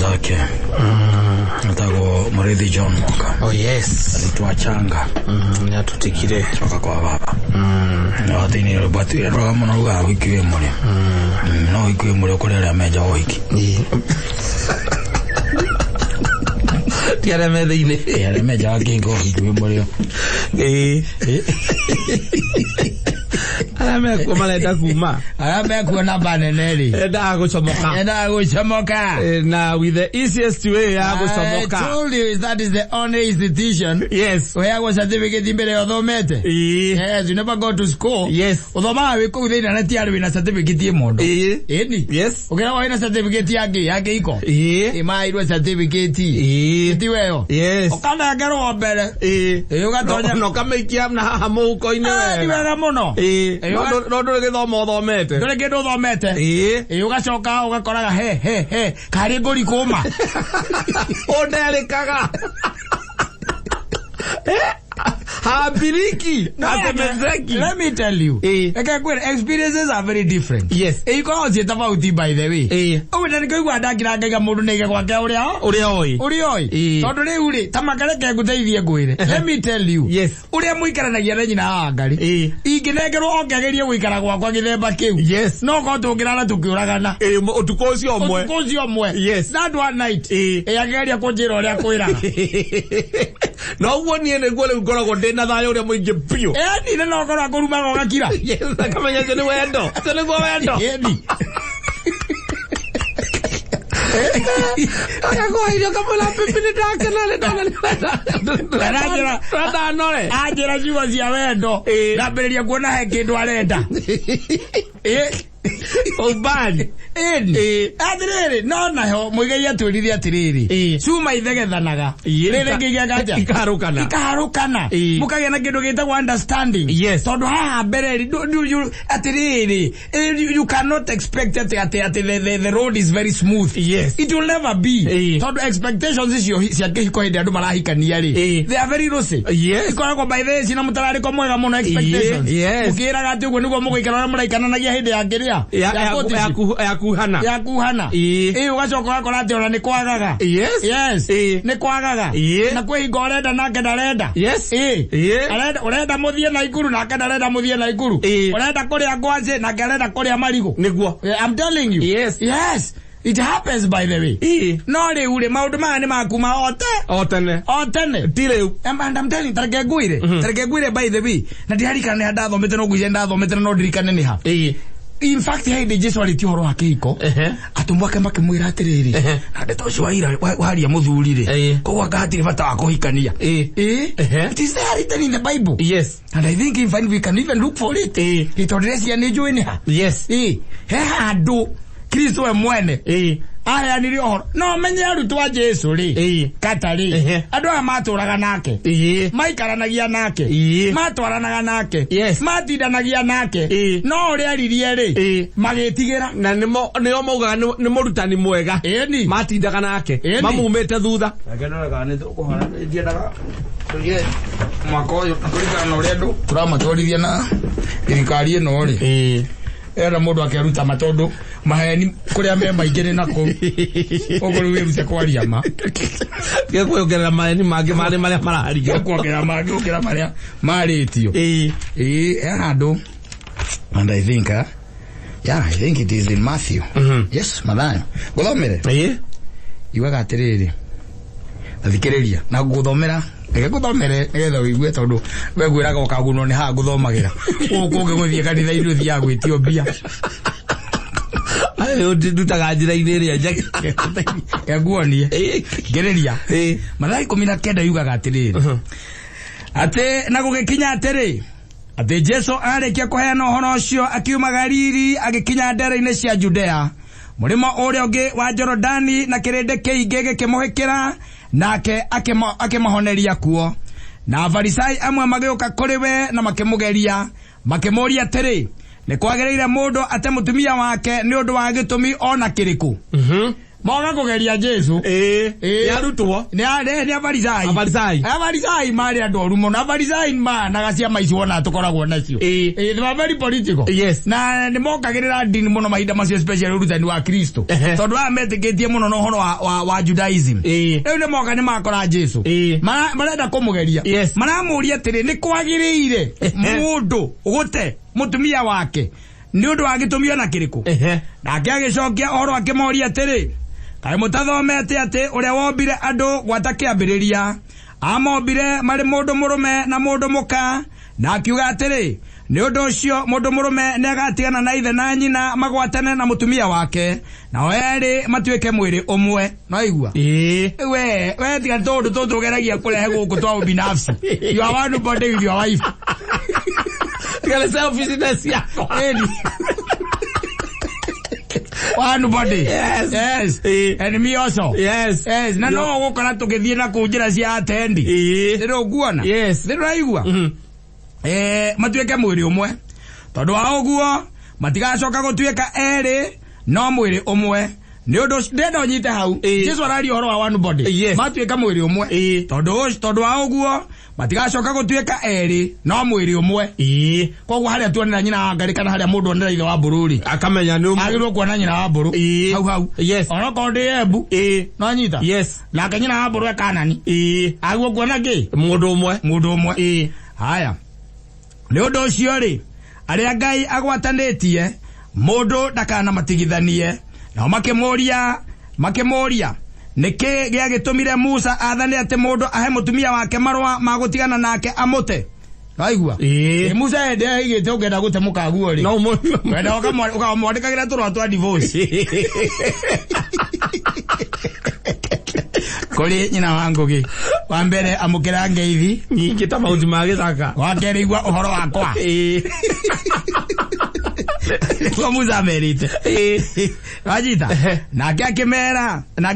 zake. Etagwo Mũrĩithi John Mwaka. Oh yes. Twachanga. Nĩ atũtigire. Coka kwa baba. No thĩinĩ rwĩmbo atwĩraga mũno rugaga ũhiki wĩ mũrĩo. No ũhiki wĩ mũrĩo kũrĩ arĩa menjaga ũhiki. Ti arĩa me thĩinĩ. Ĩ, arĩa menjaga kĩhiko ũhiki wĩ mũrĩo. Ĩĩ. Arĩa mekuo marenda kuma. Arĩa mekuo namba nene rĩ. Endaga gũcomoka. Endaga gũcomoka. Na with the easiest way ya I gũcomoka. told you that is the only institution Yes. ũheagwo certificate mbere ya ũthomete. Ĩĩ. Yes, you never go to school. Yes. Ũthomaga wĩ kũu thĩinĩ na ti arĩ wĩna certificate ĩ mũndũ. Ĩĩ. Ĩni. Yes. Ũkĩragwo wĩna certificate ya kĩ? Ya kĩhiko. Ĩĩ. Ĩmairwo certificate. Ĩĩ. Ti weyo. Yes. Ũkanengerwo mbere. Ĩĩ. Ĩĩ ũgatonya. Na ũkamĩikia na haha mũhuko-inĩ Ah, ti wega. wega mũno. Ĩĩ. Ĩĩ, No no ndũrĩ gĩthomo ũthomete. Ndũrĩ kĩndũ ũthomete. Ĩĩ. Ĩĩ ũgacoka ũgakoraga he he he karĩ ngũri kũma. Ũnderĩkaga. Hambiriki. Hatemezeki. Let me tell you. Ĩĩ. Reke ngwĩre experiences are very different. Yes. Ĩĩ ikoragwo ciĩ tofauti by the way. Ĩĩ. Ũguo na nĩkĩo ndakira ngaiga mũndũ nĩaige gwake ũrĩa Ũrĩa oĩ. ũrĩa oĩ. Ĩĩ. Tondũ rĩu rĩ ta makareke ngũteithie ngwĩre. Let me tell you. Yes. Ũrĩa mũikaranagia na nyina wa Ngarĩ. Ĩĩ. Ingĩnengerwo oke agerie gũikara gwakwa gĩthemba kĩu. Yes. No korwo tũngĩrara tũkĩũragana. Ĩĩ ũtukũ ũcio ũmwe. Ũtukũ ũcio ũmwe. Yes. That one night. Ĩĩ. Ĩĩ akĩgeria kũnjĩra ũrĩa kwĩraga. Na ũguo niĩ nĩguo rĩu ngoragwo ndĩ na thayũ ũrĩa mũingĩ biũ. Ĩni nĩ no korwo akũrumaga ũgakira. Yes, akamenya ũcio nĩ wendo. Ũcio nĩguo wendo. Ĩni. Agakũhe irio ũkamwĩra bibi nĩ ndakena nĩ ndona nĩ Aranjĩra- ndona nore. Anjĩra ciugo cia wendo. Ĩĩ. Ndambĩrĩria kuona he kĩndũ arenda. Ĩĩ. Umbali. Ĩni. Ĩĩ. Atĩrĩrĩ, no naho mũigai atwĩrire atĩrĩrĩ. Ĩĩ. Cuma ithegethanaga. Ĩĩ. Rĩrĩ ngĩgĩaga atĩa? Ikaharũkana. Ikaharũkana. Ĩĩ. Mũkagĩa na kĩndũ gĩtagwo understanding. Yes. Tondũ haha mbere rĩ, atĩrĩrĩ, you cannot expect atĩ atĩ atĩ the road is very smooth. Yes. It will never be. Ĩĩ. Tondũ expectations icio cia kĩhiko hĩndĩ andũ marahikania rĩ. Ĩĩ. They are very rosy. Yes. Ikoragwo by the way cina mũtararĩko mwega mũno expectations. Yes. Mũkĩĩraga atĩ ũguo nĩguo mũgũikara ũrĩa mũraikananagia hĩndĩ ya kĩrĩa. Ya Ya ya courtship. ya kuhana. Ya kuhana. Ĩĩ. Ĩĩ ũgacoka ũgakora atĩ ona nĩ kwagaga. Yes. Yes. Ĩĩ. Nĩ kwagaga. Ĩĩ. Na kwĩ hingo ũrenda nake ndarenda. Yes. Ĩĩ. Ĩĩ. Arenda ũrenda mũthiĩ Naikuru nake ndarenda mũthiĩ Naikuru. Ĩĩ. Ũrenda kũrĩa ngwacĩ nake arenda kũrĩa marigũ. Nĩguo. Yeah, I'm telling you. Yes. Yes. It happens by the way. Ĩĩ. No rĩu rĩ maũndũ maya nĩ makuma ote. O tene. O tene. Ti rĩu. And I'm telling you, tareke ngwĩre. Tareke ngwĩre by the way. Na ndirarikana nĩ ha ndathomete no ngwĩciria ndathomete na no ndirikane nĩ ha. Ĩĩ. In fact hĩndĩ Jesu arĩtie ũhoro wa kĩhiko Ehe. atũmwo ake makĩmwĩra atĩrĩrĩ Ehe. na ndeto ũcio waira waria mũthuri rĩ Ĩĩ. koguo anga hatirĩ bata wa kũhikania Ĩĩ. Ĩĩ. Ehe. It is there written in the Bible. Yes. And I think even we can even look for it. Ĩĩ. Ĩ, tondũ ndĩreciria nĩ njũĩ nĩ ha. Yes. Ĩĩ. He handũ Kristo we mwene Ĩĩ. aheanire ũhoro no menye arutwo a Jesu rĩ Ĩĩ. kata rĩ Ehe. andũ aya matũraga nake Ĩĩ. maikaranagia nake Ĩĩ. matwaranaga nake Yes. matindanagia nake Ĩĩ. no ũrĩa aririe rĩ Ĩĩ. magĩtigĩra Na nĩmo nĩo maugaga nĩ mũrutani mwega. Ĩni. Matindaga nake. Ĩni. Mamumĩte thutha. Mwaka ũyũ kũringana na ũrĩa andũ tũramatwarithia na thirikari ĩno rĩ Ĩĩ. ena mũndũ akeruta ma tondũ maheni kũrĩa me maingĩ nĩ nakũu ũguo rĩu wĩrute kwaria ma Tiga kwĩongerera maheni mangĩ marĩ marĩa marario. kuongerera mangĩ gũkĩra marĩa marĩtio. Ĩĩ. Ĩĩ, he handũ and I think yeah, I think it is in Matthew. Yes, Mathayo. Ngũthomere. Ĩĩ. Yugaga atĩrĩrĩ thikĩrĩria na ngũthomera reke ngũthomere nĩgetha ũigue tondũ we ngwĩraga ũkagunwo nĩ haha ngũthomagĩra gũkũ kũngĩ gũthiĩ kanitha-inĩ ũthiaga gwĩtio mbia. Ayo ndutaga njĩra-inĩ ĩrĩa njega. Reke nguonie. Ĩĩ. Ngĩrĩria. Ĩĩ. Mathayo 19 yugaga atĩrĩrĩ atĩ na gũgĩkinya atĩrĩ atĩ Jesu arĩkia kũheana ũhoro ũcio akiuma Galili agĩkinya ndere-inĩ cia Judea mũrĩmo ũrĩa ũngĩ wa Jorodani na kĩrĩndĩ kĩingĩ gĩkĩmũhĩkĩra nake akĩmahoneria kuo. Na Afarisai amwe magĩũka kũrĩ we na makĩmũgeria makĩmũũria atĩrĩ nĩ kwagĩrĩire mũndũ ate mũtumia wake nĩ ũndũ wa gĩtũmi ona kĩrĩkũ? Moka kũgeria Jesu. Ĩĩ. Ĩĩ. Nĩ arutwo. Nĩ Afarisai. Afarisai. Afarisai marĩ andũ oru mũno. Afarisai maanaga ciama ici wona tũkoragwo nacio. Ĩĩ. Ĩĩ, they were very political. Yes. Na nĩ mokagĩrĩra ndini mũno mahinda macio, especially ũrutani wa Kristo. Ehe. Tondũ aya metĩkĩtie mũno na ũhoro wa Judaism. Ĩĩ. Rĩu nĩ moka nĩ makora Jesu. Ĩĩ. Marenda kũmũgeria. Yes. Maramũria atĩrĩ, nĩ kwagĩrĩire mũndũ gũte mũtumia wake nĩ ũndũ wa gĩtũmi ona kĩrĩkũ? Ehe. Nake agĩcokia ũhoro akĩmoria atĩrĩ, kaĩ mũtathomete atĩ ũrĩa wombire andũ gwata kĩambĩrĩria amombire marĩ mũndũ mũrũme na mũndũ mũka, na akiuga atĩrĩ, nĩ ũndũ ũcio mũndũ mũrũme nĩ agatigana na ithe na nyina magwatane na mũtumia wake, nao erĩ matuĩke mwĩrĩ ũmwe. No igua? Ĩĩ. We tiga tũndũ tũtũ ũgeragia kũrehe gũkũ twa ubinafsi. You are one body with your wife. Tiga nĩ selfishness yakwa. Ĩni. One body. Yes. Yes. Ĩĩ. And me also. Yes. Yes. Na no ũgũkora tũgĩthiĩ na kũu njĩra cia atendi. Ĩĩ. Nĩ ũkuona? Yes. Nĩ ũraigua? Matuĩke mwĩrĩ ũmwe. Tondũ wa ũguo matigacoka gũtuĩka erĩ no mwĩrĩ ũmwe. Nĩ ũndũ ndĩrenda ũnyite hau. Ĩĩ. Jesu araria ũhoro wa one body. Yes. Matuĩka mwĩrĩ ũmwe. Ĩĩ. Tondũ wa ũguo matigacoka gũtuĩka erĩ no mwĩrĩ ũmwe. Ĩĩ. Koguo harĩa tuonera nyina wa ngarĩ kana harĩa mũndũ onera ithe wa mbũrũ-rĩ, Akamenya nĩ ũmwe. agĩrĩirwo kuona nyina wa mbũrũ. Ĩĩ. Hau hau. Yes. Onokorwo ndĩ Embu. Ĩĩ. No nyita? Yes. Nake nyina wa mbũrũ e Kanani. Ĩĩ. Agĩrĩirwo kuona kĩ? Mũndũ ũmwe. Mũndũ ũmwe. Ĩĩ. Haya. Nĩ ũndũ ũcio rĩ, arĩa Ngai agwatanĩtie, mũndũ ndakanamatigithanie. Nao makĩmũũria, nĩkĩ gĩagĩtũmire Musa athane atĩ mũndũ ahe mũtumia wake marũa ma gũtigana nake amũte? Waigua? Ĩĩ. Ĩ, Musa ende aigĩte ũngĩenda gũte mũkaguo rĩ. No mũndũ. Wenda ũkamwandĩkagĩra tũrũa twa divorce. Kũrĩ nyina wa Ngũgĩ. Wa mbere amũkĩra ngeithi. Nyingĩ ta mahuti ma gĩthaka. Wa kerĩ igua ũhoro wakwa. Ĩĩ. Nĩguo Musa amerite. Ĩĩ. Wajita? Nake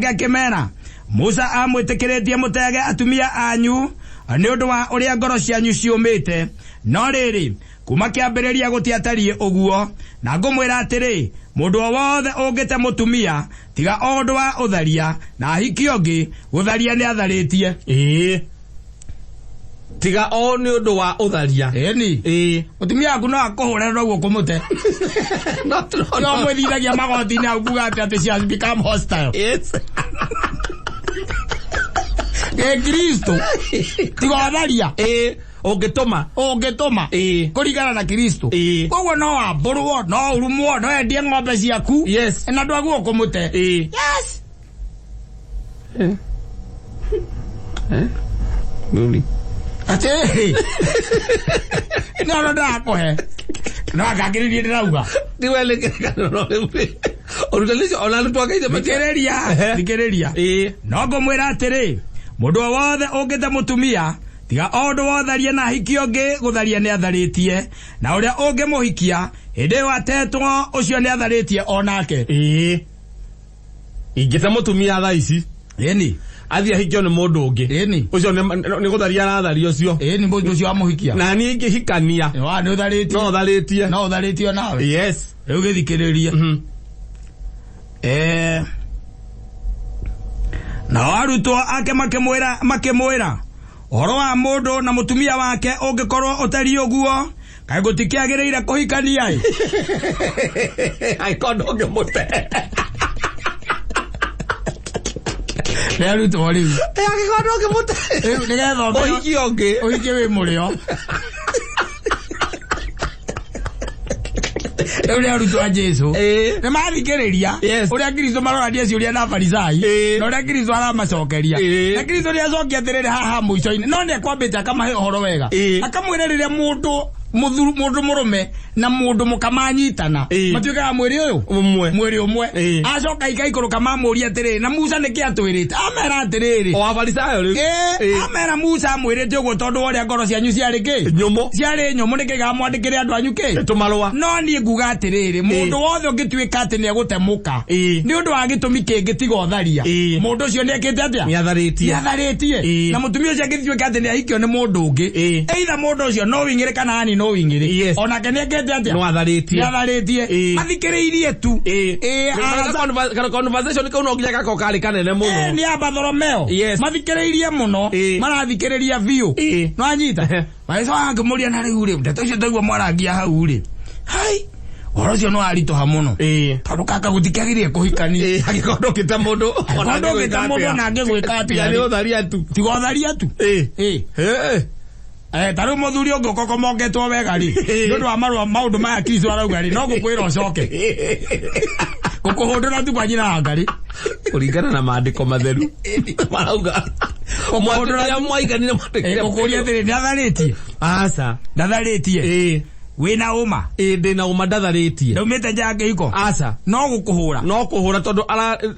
akĩmera, Musa amwĩtĩkĩrĩtie mũtege atumia anyu nĩ ũndũ wa ũrĩa ngoro cianyu ciũmĩte. No rĩrĩ, kuma kĩambĩrĩria gũtiatariĩ ũguo. Na ngũmwĩra atĩrĩ, mũndũ o wothe ũngĩte mũtumia tiga o ũndũ wa ũtharia na ahikie ũngĩ, gũtharia nĩ atharĩtie. Ĩĩ. Tiga o nĩ ũndũ wa ũtharia. Ĩni. Ĩĩ. Mũtumia waku no akũhũre noguo kũmũte. No No mwĩthithagia magoti-inĩ hau kuga atĩ she has become hostile. Yes. Gĩkristo tiga ũtharia. Ĩĩ. Ũngĩtũma. Ũngĩtũma. Ĩĩ. Kũringana na Kristo. Ĩĩ. Koguo no wambũrwo, no ũrumwo, no endie ng'ombe ciaku. Yes. Na ndwaguo kũmũte. Ĩĩ. Yes. Ruri. Atĩ no no ndakũhe. No akangĩrĩrie ndĩrauga. Ndiwe nĩ no rĩu. Ũrutani ũcio ona arutwo akaithe Thikĩrĩria, thikĩrĩria. Ĩĩ. No ngũmwĩra atĩrĩ, mũndũ o wothe ũngĩte mũtumia tiga o ũndũ wa ũtharia na ahikie ũngĩ, gũtharia nĩ atharĩtie, na ũrĩa ũngĩmũhikia hĩndĩ ĩyo atetwo, ũcio nĩ atharĩtie o nake. Ĩĩ. Ingĩte mũtumia thaa ici. Ĩni. Athiĩ ahikio nĩ mũndũ ũngĩ. Ĩni. Ũcio nĩ gũtharia aratharia ũcio. Ĩni, mũndũ ũcio wamũhikia. Na niĩ ingĩhikania. Wa, nĩ ũtharĩtie. No ũtharĩtie. No ũtharĩtie nawe. Yes. Rĩu gĩthikĩrĩrie. Nao arutwo ake makĩmwĩra ũhoro wa mũndũ na mũtumia wake ũngĩkorwo ũtariĩ ũguo, kaĩ gũtikĩagĩrĩire kũhikania-ĩ? Angĩkorwo ndũngĩmũte. Nĩ arutwo rĩu. Angĩkorwo ndũngĩmũte. Rĩu nĩgetha Ũhikie ũngĩ. Ũhikie wĩ mũrĩo. Rĩu nĩ arutwo a Jesu. Ĩĩ. Nĩ mathikĩrĩria Yes. ũrĩa Kristo marorania ciũria na Farisai. Ĩĩ. Na ũrĩa Kristo aramacokeria. Ĩĩ. Na Kristo nĩ acokia atĩrĩrĩ haha mũico-inĩ. No nĩ ekwambĩte akamahe ũhoro wega. Ĩĩ. Akamwĩra rĩrĩa mũndũ mũrũme na mũndũ mũka manyitana, Ĩĩ. matuĩkaga mwĩrĩ ũyũ Ũmwe. mwĩrĩ ũmwe. Ĩĩ. Acoka ikaikũrũka mamũria atĩrĩrĩ, na Musa nĩkĩ atwĩrĩte? Amera atĩrĩrĩ. O Afarisayo rĩu. Ĩĩ, Ĩĩ. amera Musa amwĩrĩte ũguo tondũ wa ũrĩa ngoro cianyu ciarĩ kĩ? Nyũmũ. Ciarĩ nyũmũ, nĩkĩ gamwandĩkĩre andũ anyu kĩ? Tũmarũa. No niĩ nguga atĩrĩrĩ, mũndũ wothe ũngĩtuĩka atĩ nĩegũtemũka Ĩĩ. nĩ ũndũ wa gĩtũmi kĩngĩ tiga ũtharia, Ĩĩ. mũndũ ũcio nĩekĩte atĩa? Nĩatharĩtie. Nĩatharĩtie. Ĩĩ. Na mũtumia ũcio angĩtuĩka atĩ nĩahikio nĩ mũndũ ũngĩ, Ĩĩ. either mũndũ ũcio no wing'ĩre kana ani knowingly Yes. Onake nĩ ekĩte atĩa? No atharĩtie. Nĩ atharĩtie. Ĩĩ. Mathikĩrĩirie tu. Ĩĩ. Ĩĩ, Kana conversation kau no nginya gakorwo karĩ kanene mũno. Nĩ a Bartholomeo. Yes. Mathikĩrĩirie mũno. Ĩĩ. Marathikĩrĩria biũ. Ĩĩ. Nwanyita magĩcoka akĩmũria, na rĩu rĩ, ndeto icio ndaigua mwarangia hau rĩ, hai, ũhoro ũcio nĩ waritũha mũno, Ĩĩ. tondũ kaka gũtikĩagĩrĩire kũhikania. Ĩĩ, angĩkorwo ndũngĩte mũndũ Angĩkorwo ndũngĩte mũndũ ona angĩgwĩka atĩa Tiga nĩ rĩ. ũtharia tu. Tiga ũtharia tu. Ĩĩ. Ĩĩ. Ĩĩ. Ta rĩu mũthuri ũngĩ ũkokomoketwo wega rĩ, nĩ ũndũ wa marũa maũndũ maya Kristo arauga rĩ, no gũkwĩra ũcoke gũkũhũndũra tu kwa nyina wa Ngarĩ. Kũringana na maandĩko matheru marauga Gũkũhũndũra. Mwaiganire. Gũkũria atĩrĩ, nĩ atharĩtie? Aca. Ndatharĩtie? Ĩĩ. Wĩna ũma? Ĩĩ, ndĩna ũma ndatharĩtie. Ndaumĩte nja ya kĩhiko? Aca. No gũkũhũra? No kũhũra, tondũ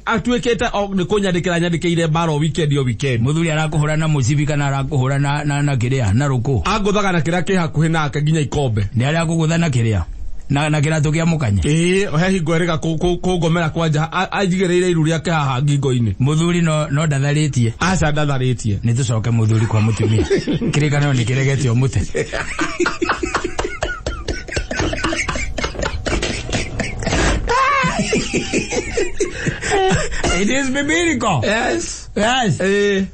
atuĩkĩte o nĩ kũnyandĩkĩra nyandĩkĩire mbara o weekend o weekend. Mũthuri arakũhũra na mũcibi kana arakũhũra na kĩrĩa, na rũkũ? Angũthaga na kĩrĩa kĩ hakuhĩ nake, nginya ikombe. Nĩ arĩa akũgũtha na kĩrĩa, na kĩratũ kĩa mũkanye? Ĩĩ, he hingo ĩrĩga kũngomera kwanja anjigĩrĩire iru rĩake haha ngingo-inĩ. Mũthuri no ndatharĩtie? Aca, ndatharĩtie. Nĩ tũcoke mũthuri kwa mũtumia, kĩrĩkanĩro nĩ kĩregete ũmũte. It is biblical. Yes. Yes. Ĩĩ.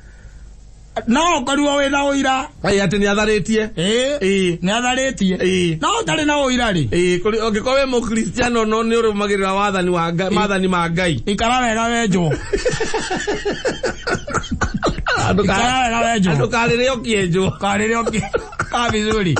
No ũkorirwo wĩna ũira. Ĩĩ, atĩ nĩ atharĩtie. Ĩĩ. Ĩĩ. Nĩ atharĩtie. Ĩĩ. No ũtarĩ na ũira rĩ, Ĩĩ, ũngĩkorwo wĩ mũkristiano no nĩ ũrũmagĩrĩra wathani wa Ngai, maathani ma Ngai. Ikara wega wenjwo. Ikara wega wenjwo. Ndũkarĩre ũkĩenjwo. Karĩrĩ ũkĩ ka vizuri.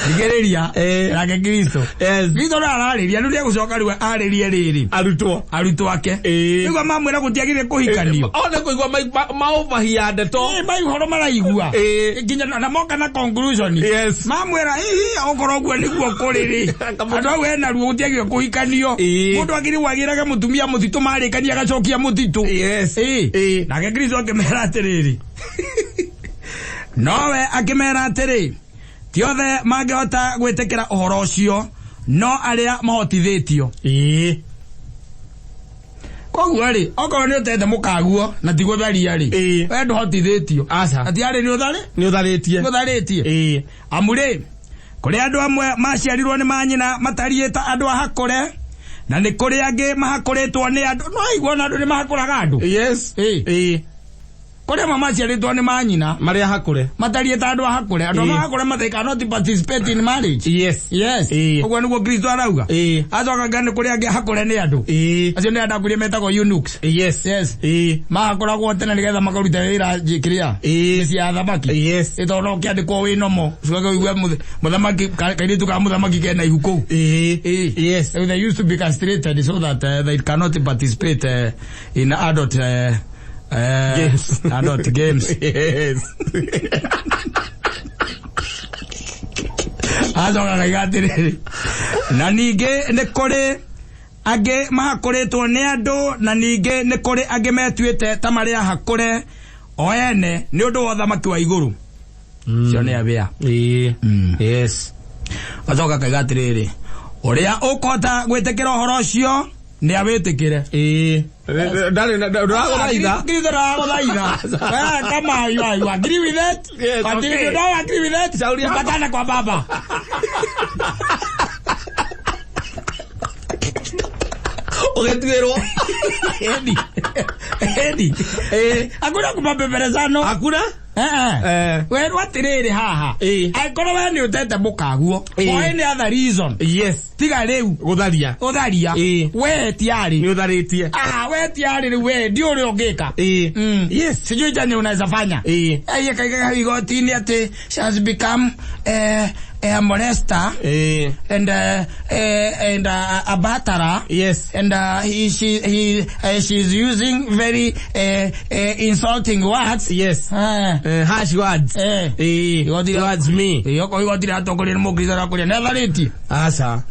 Thikĩrĩria. Ĩĩ. Nake Kristo. Yes. Kristo no ararĩria rĩu, nĩegũcoka rĩu arĩrie rĩrĩ arutwo. Arutwo ake. Ĩĩ. Nĩguo mamwĩra gũtiagĩrĩire kũhikanio. One kũigua maũbahia ndeto. Ĩĩ, mai ũhoro maraigua. Ĩĩ. Nginya na moka na conclusion. Yes. Mamwĩra, hihi okorwo ũguo nĩguo kũrĩ rĩ, andũ au hena ruo, gũtiagĩrĩire kũhikanio. Ĩĩ. Mũndũ agĩrĩirwo agĩrage mũtumia mũtitũ, marĩkania agacokia mũtitũ. Yes. Ĩĩ. Ĩĩ. Nake Kristo akĩmera atĩrĩrĩ, nowe akĩmera atĩrĩ, ti othe mangĩhota gwĩtĩkĩra ũhoro ũcio, no arĩa mahotithĩtio. Ĩĩ. Koguo rĩ, okorwo nĩ ũtete mũkaguo na ti gũtharia rĩ, Ĩĩ. we ndũhotithĩtio. Aca. Ati arĩ nĩ ũtharĩ Nĩ ũtharĩtie. ũtharĩtie. Ĩĩ. Amu rĩ, kũrĩ andũ amwe maciarirwo nĩ manyina matariĩ ta andũ ahakũre, na nĩ kũrĩ angĩ mahakũrĩtwo nĩ andũ. No aigua ona andũ nĩ mahakũraga andũ. Yes. Ĩĩ. Ĩĩ. Kũrĩ amwe maciarĩtwo nĩ manyina marĩa hakũre matariĩ ta andũ ahakũre, andũ Ĩĩ. mahakũre they cannot participate in marriage. Yes. Yes. Ĩĩ. Ũguo nĩguo Kristo arauga. Ĩĩ. Acoka nga nĩ kũrĩ angĩ ahakũre nĩ andũ. Ĩĩ. Acio nĩ andũ akũrĩa metagwo eunuchs. Yes. Yes. Ĩĩ. Mahakũragwo tene nĩgetha makaruta wĩra kĩrĩa, Ĩĩ. mĩciĩ ya athamaki. Yes. Ĩ tondũ no ũkĩandĩkwo wĩ nomo, ũcoke ũigue mũthamaki kairĩtu ka mũthamaki kena ihu kũu. Ĩĩ. Ĩĩ. Yes. They used to be castrated so that they cannot participate in adult Games. Adult games. Yes. Acoka akaiga atĩrĩrĩ, na ningĩ nĩ kũrĩ angĩ mahakũrĩtwo nĩ andũ, na ningĩ nĩ kũrĩ angĩ metuĩte ta marĩ ahakũre o ene nĩ ũndũ wa ũthamaki wa igũrũ. Cio nĩ abĩa. Ĩĩ. Yes. Acoka akaiga atĩrĩrĩ, ũrĩa ũkũhota gwĩtĩkĩra ũhoro ũcio nĩ awĩtĩkĩre. Ĩĩ, ndarĩ ndũragũthaitha. Kristo ndagũthaitha. Eh, kama you agree with that? Yes, But if okay. you don't agree with that, Shauri yako. tupatane kwa baba. Ũgĩtuĩrwo. Edi. Edi. Ĩĩ. Hakuna kumapemberezano. Hakuna. Eh eh. Eh. Werwo atiriri haha. Ĩĩ. Angĩkorwo we nĩ ũtete mũkaguo. Ĩĩ. For any other reason. Yes. Tiga rĩu Gũtharia. ũtharia. Ĩĩ. We tiarĩ. Nĩ ũtharĩtie. Ah, we tiarĩ rĩu we ndi ũrĩa ũngĩka. Ĩĩ. Yes. Sijui chenye unaweza fanya. Ĩĩ. Aiye kaika igoti-inĩ atĩ she has become a molester Ĩĩ. and a batterer. Yes. And he she he she's using very insulting words. Yes. Harsh words. Eh. Ĩĩ. Igoti Towards me. Igoti igoti rĩratongorio nĩ mũkristo arakũria nĩ atharĩtie. Aca.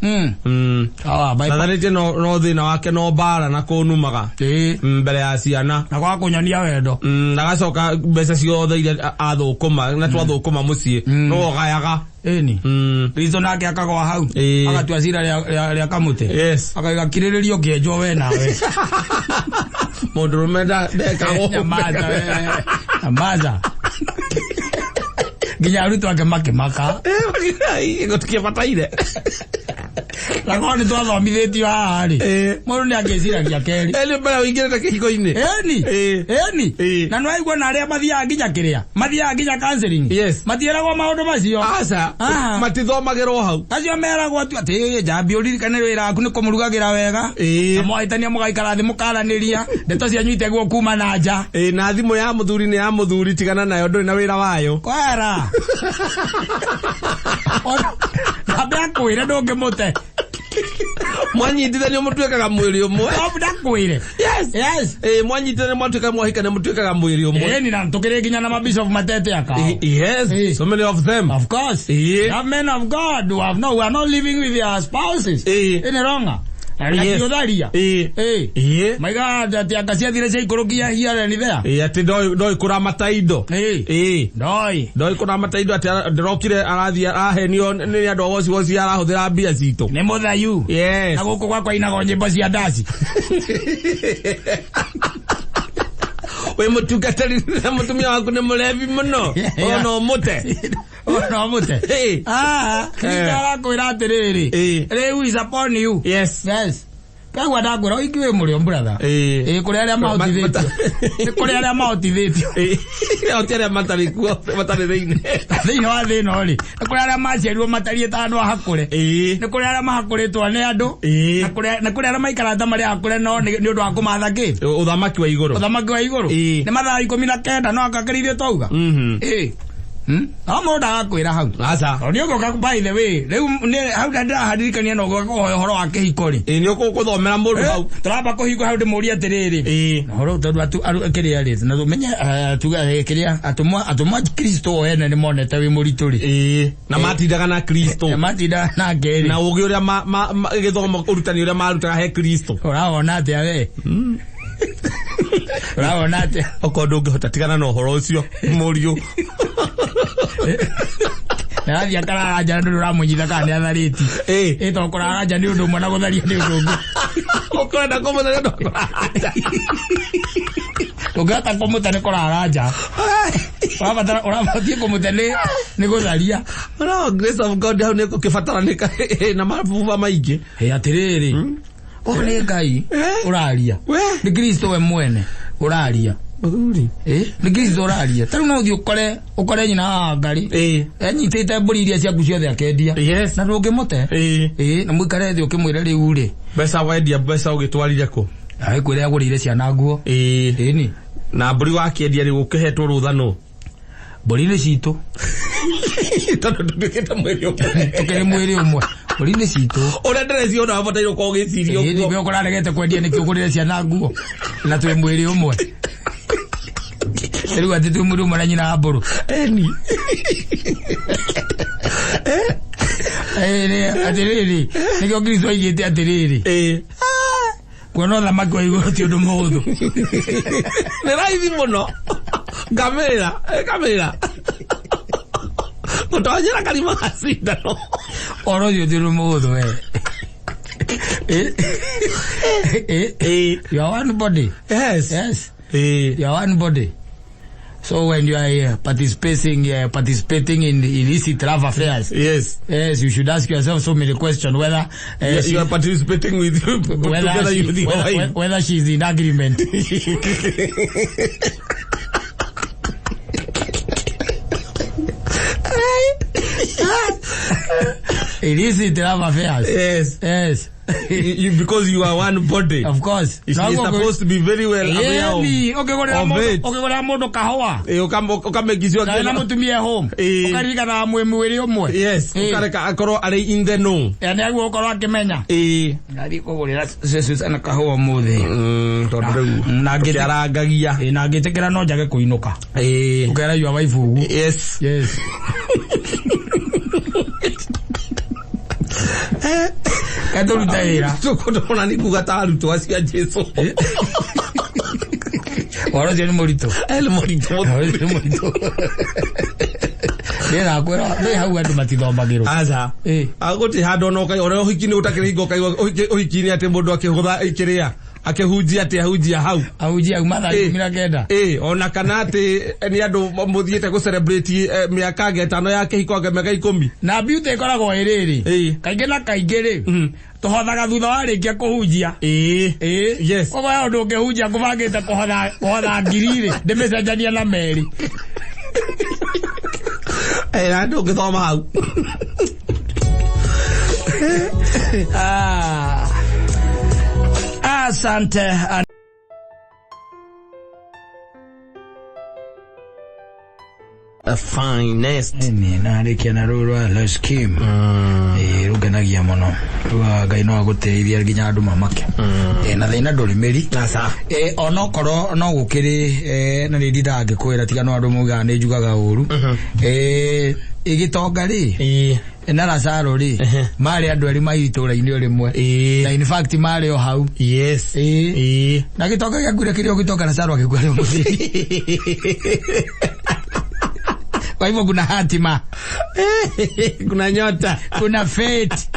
Ah, bye. Natharĩtie no thĩna wake no mbara na kũnumaga Ĩĩ. Mbere ya ciana. Na kwaga kũnyonia wendo. Na agacoka mbeca ciothe iria athũkũma na twathũkũma mũciĩ no ũgayaga. Ĩni. Kristo nake akagwa hau. Ĩĩ. Agatua cira rĩa kamũtĩ. Yes. Akaiga kirĩrĩrio kĩenjwo we nawe. Mũndũrũme ndekagwo. Nyamaza we. Nyamaza. Nginya arutwo ake makĩmaka. Gũtikĩbataire. Na korwo nĩ twathomithĩtio haha rĩ, mũndũ nĩ angĩciragia kerĩ. Nĩ mbere ũingĩrĩte kĩhiko-inĩ. Ĩni. Ĩni. Na nĩ waigua na arĩa mathiaga nginya kĩrĩa, mathiaga nginya counseling. Yes. Matiĩragwo maũndũ macio. Aca. Ah. Matithomagĩrwo hau. Acio meragwo tu atĩ njambi ũririkane wĩra waku nĩ kũmũrugagĩra wega. Na mwahĩtania mũgaikara thĩ mũkaranĩria, ndeto cianyu itegwo kuma na nja. Na thimũ ya mũthuri nĩ ya mũthuri, tigana nayo, ndũrĩ na wĩra wayo. Kwera. Ambe akwĩre ndũngĩmũte. Mwanyitithanio mũtuĩkaga mwĩrĩ ũmwe. No ndakwĩre. Yes. Yes. Mwanyitithanio mwatuĩka mwahikania mũtuĩkaga mwĩrĩ ũmwe. Ĩni na tũkĩrĩ nginya na mabishop matete akao. Yes. So many of them. Of course. You have men of God who have no, who are not living with their spouses. Ĩnĩ ronga. Yes. Akĩũtharia. Maiga atĩ anga ciathire ciaikũrũkia here and there. Atĩ ndoĩ kũramata indo. Ndoĩ. Ndoĩ kũramata indo, atĩ ndĩrokire arathiĩ arahenio nĩ andũ a woci woci arahũthĩra mbia citũ. Nĩ mũthayu. Yes. Na gũkũ gwakwa inagwo nyĩmbo cia ndaci. Wĩ mũtungatĩri na mũtumia waku nĩ mũrebi mũno. Ona ũmũte. Ona ũmũte. Ah, Kristo arakwĩra atĩrĩrĩ. Rĩu is upon you. Yes. Yes. Kagua ndakwĩra ũiki wĩ mũrĩo brother. Kũrĩ arĩa mahotithĩtio. Nĩ kũrĩ arĩa mahotithĩtio. Oti arĩa matarĩ kuo, matarĩ thĩinĩ. Thĩinĩ wa thĩ ĩno rĩ, nĩ kũrĩ arĩa maciarirwo matariĩ ta andũ ahakũre. Nĩ kũrĩ arĩa mahakũrĩtwo nĩ andũ. Na kũrĩ arĩa maikaraga ta marĩ ahakũre no nĩ ũndũ wa kũmatha kĩ? Ũthamaki wa igũrũ. Ũthamaki wa igũrũ. Nĩ mathaa 19 no akakĩrithio twauga. No mũndũ ndagakwĩra hau. Aca. Tondũ nĩ ũgũka by the way, rĩu nĩ hau ndĩraharirikania na ũgũka kũhoya ũhoro wa kĩhiko rĩ. Nĩ ũkũthomera mũndũ hau. Tũramba kũhingũra hau ndĩmũrie atĩrĩrĩ. Ũhoro tondũ kĩrĩa rĩ, na tũmenye tuge kĩrĩa atũmwa Kristo o ene nĩ monete wĩ mũritũ rĩ. Na matindaga na Kristo. Na matindaga nake rĩ. Na ũgĩ ũrĩa gĩthomo ũrutani ũrĩa marutaga he Kristo. Ũrawona atĩa we? Ũrawona atĩa? Okorwo ndũngĩhota tigana na ũhoro ũcio mũriũ. Arathiĩ akarara nja na ndũrĩ ũramũnyita kana nĩ atharĩtie. Tondũ kũrara nja nĩ ũndũ ũmwe na gũtharia nĩ ũndũ ũngĩ. Ũkwenda kũmũtharia ndũ kũrara nja. Ũngĩhota kũmũte nĩ kũrara nja. Ũrabatara, ũrabatiĩ kũmũte nĩ gũtharia. No, grace of God hau nĩ gũkĩbataranĩka na mabuba maingĩ. Atĩrĩrĩ. Ũyũ nĩ Ngai ũraria. Nĩ Kristo we mwene ũraria. Mũthuri. Nĩ Kristo ũraria. Ta rĩu no ũthiĩ ũkore nyina wa Ngai. Enyitĩte mbũri iria ciaku ciothe akendia. Yes. Na ndũngĩmũte. Na mũikare thĩ ũkĩmwĩre rĩu rĩ. Mbeca wendia, mbeca ũgĩtwarire kũ? Agĩkwĩre agũrĩire ciana nguo. Ĩni. Na mbũri wakĩendia rĩ, ũkĩhetwo rũtha nũ? Mbũri nĩ citũ. Tondũ tũtuĩkĩte mwĩrĩ ũmwe. Tũkĩrĩ mwĩrĩ ũmwe. Mbũri nĩ citũ. Ũrĩa ndĩreciria ona wabataire gũkorwo ũgĩciria ũguo. Nĩguo ũraregete kwendia nĩkĩo ũgũrĩre ciana nguo. Na twĩ mwĩrĩ ũmwe. Rĩu atĩ twĩ mwĩrĩ ũmwe na nyina wa mbũrũ. Eni. Atĩrĩrĩ, nĩkĩo Kristo aigĩte atĩrĩrĩ. Kuona ũthamaki wa igũrũ ti ũndũ mũhũthũ. Nĩ raithi mũno. Ngamĩra, ngamĩra. Gũtonyera karima ga cindano. Ũhoro ũcio ti ũndũ mũhũthũ we. You are one body. Yes. Yes. You are one body. So when you are participating in illicit love affairs, Yes. Yes, you should ask yourself so many questions whether, you are participating with whether together she, with your whether, wife. whether she is in agreement. Illicit love affairs. Yes. Yes. You, because you are one body. Of course. It's supposed to be very well aware of. Ũkĩgũrĩra of it. mũndũ kahũa. Ũkamekicua Na wĩna mũtumia home. Ũkaririkana mwĩ mwĩrĩ ũmwe. Yes. Ũkareka akorwo arĩ in the know. Nĩ aguo ũkorwo akĩmenya. Ngathiĩ kũgũrĩra Susana kahũa ũmũthĩ. Tondũ rĩu Na ngĩtĩ- tũkĩarangagia. Na ngĩtĩkĩra no njage kũinũka. Ũkera your wife ũguo. Yes. Yes. Katũruta wĩra. Tũkũndona nĩ kuga ta arutwo acio a Jesu. Ũhoro ũcio nĩ mũritũ. Nĩ mũritũ. Ũhoro ũcio nĩ mũritũ. Niĩ nakwĩra, nĩ hau andũ matithomagĩrwo. Aca. Gũtirĩ handũ ona ũkaigua, ona ũhiki-inĩ ũtakĩrĩ hingo ũkaigua ũhiki-inĩ atĩ mũndũ akĩhũtha kĩrĩa, Akĩhunjia atĩ ahunjia hau. Ahunjia auma thaa 19. Ĩ, ona kana atĩ nĩ andũ mũthiĩte gũ celebrate mĩaka anga 5 ya kĩhiko, anga mĩaka 10. Na beauty ĩkoragwo ĩrĩrĩ, kaingĩ na kaingĩ rĩ, tũhothaga thutha wa rĩkia kũhunjia. Ĩĩ. Koguo he ũndũ ũngĩhunjia ngũbangĩte kũhotha kũhotha ngiri rĩ, ndĩmĩcenjania na merĩ. Na ndũngĩthoma hau. Ah. Asante. The finest. Nĩ narĩkia na rũũ rwa Les Kim. Ĩĩ, rũngenagia mũno. Rugaga Ngai no agũteithia nginya andũ mamake. Ĩĩ, na thĩna ndũrĩ mĩri. Aca. Ĩĩ, onokorwo no gũkĩrĩ na nĩ ndindaga ngĩkwĩra, tiga no andũ maugaga nĩ njugaga ũru. Ĩĩ, gĩtonga rĩ na Lazaro rĩ, marĩ andũ erĩ mai itũra-inĩ o rĩmwe. Na in fact marĩ o hau. Ĩĩ. Na gĩtonga gĩakuire kĩrĩ o gĩtonga, Lazaro agĩkua arĩ o mũthĩni. Kwa hivyo kuna hatima. Kuna nyota. Kuna fate.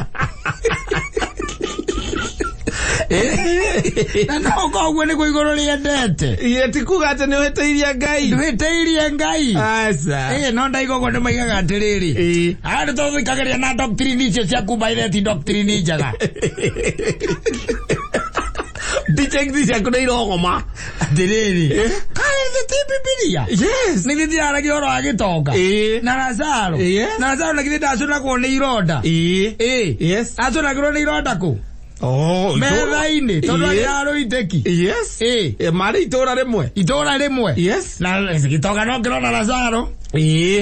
Na no koguo nĩguo igũrũ rĩendete. Ĩĩ, ti kuga atĩ nĩ ũhĩtĩirie Ngai. Ndũhĩtĩirie Ngai. Aca. Ĩĩ, no ndaiga ũguo nĩ maigaga atĩrĩrĩ, aya nĩ tũthikagĩrĩria na doctrine icio ciaku baire ti doctrine njega. Teachings ciaku nĩ irogoma. Atĩrĩrĩ, kaĩ thĩ ti Bibilia? Yes. Nĩ githĩ ndĩraragia ũhoro wa gĩtonga na Lazaro? Yes. Na Lazaro na githĩ ndacũnagwo nĩ ironda? Ĩĩ. Ĩĩ. Yes. Acũnagĩrwo nĩ ironda kũ? Oh, Metha-inĩ, tondũ Ĩĩ. arĩ arũitĩki. Yes. Ĩĩ. Ĩ, marĩ itũra rĩmwe. Itũra rĩmwe. Yes. Na gĩtonga no kĩrona Lazaro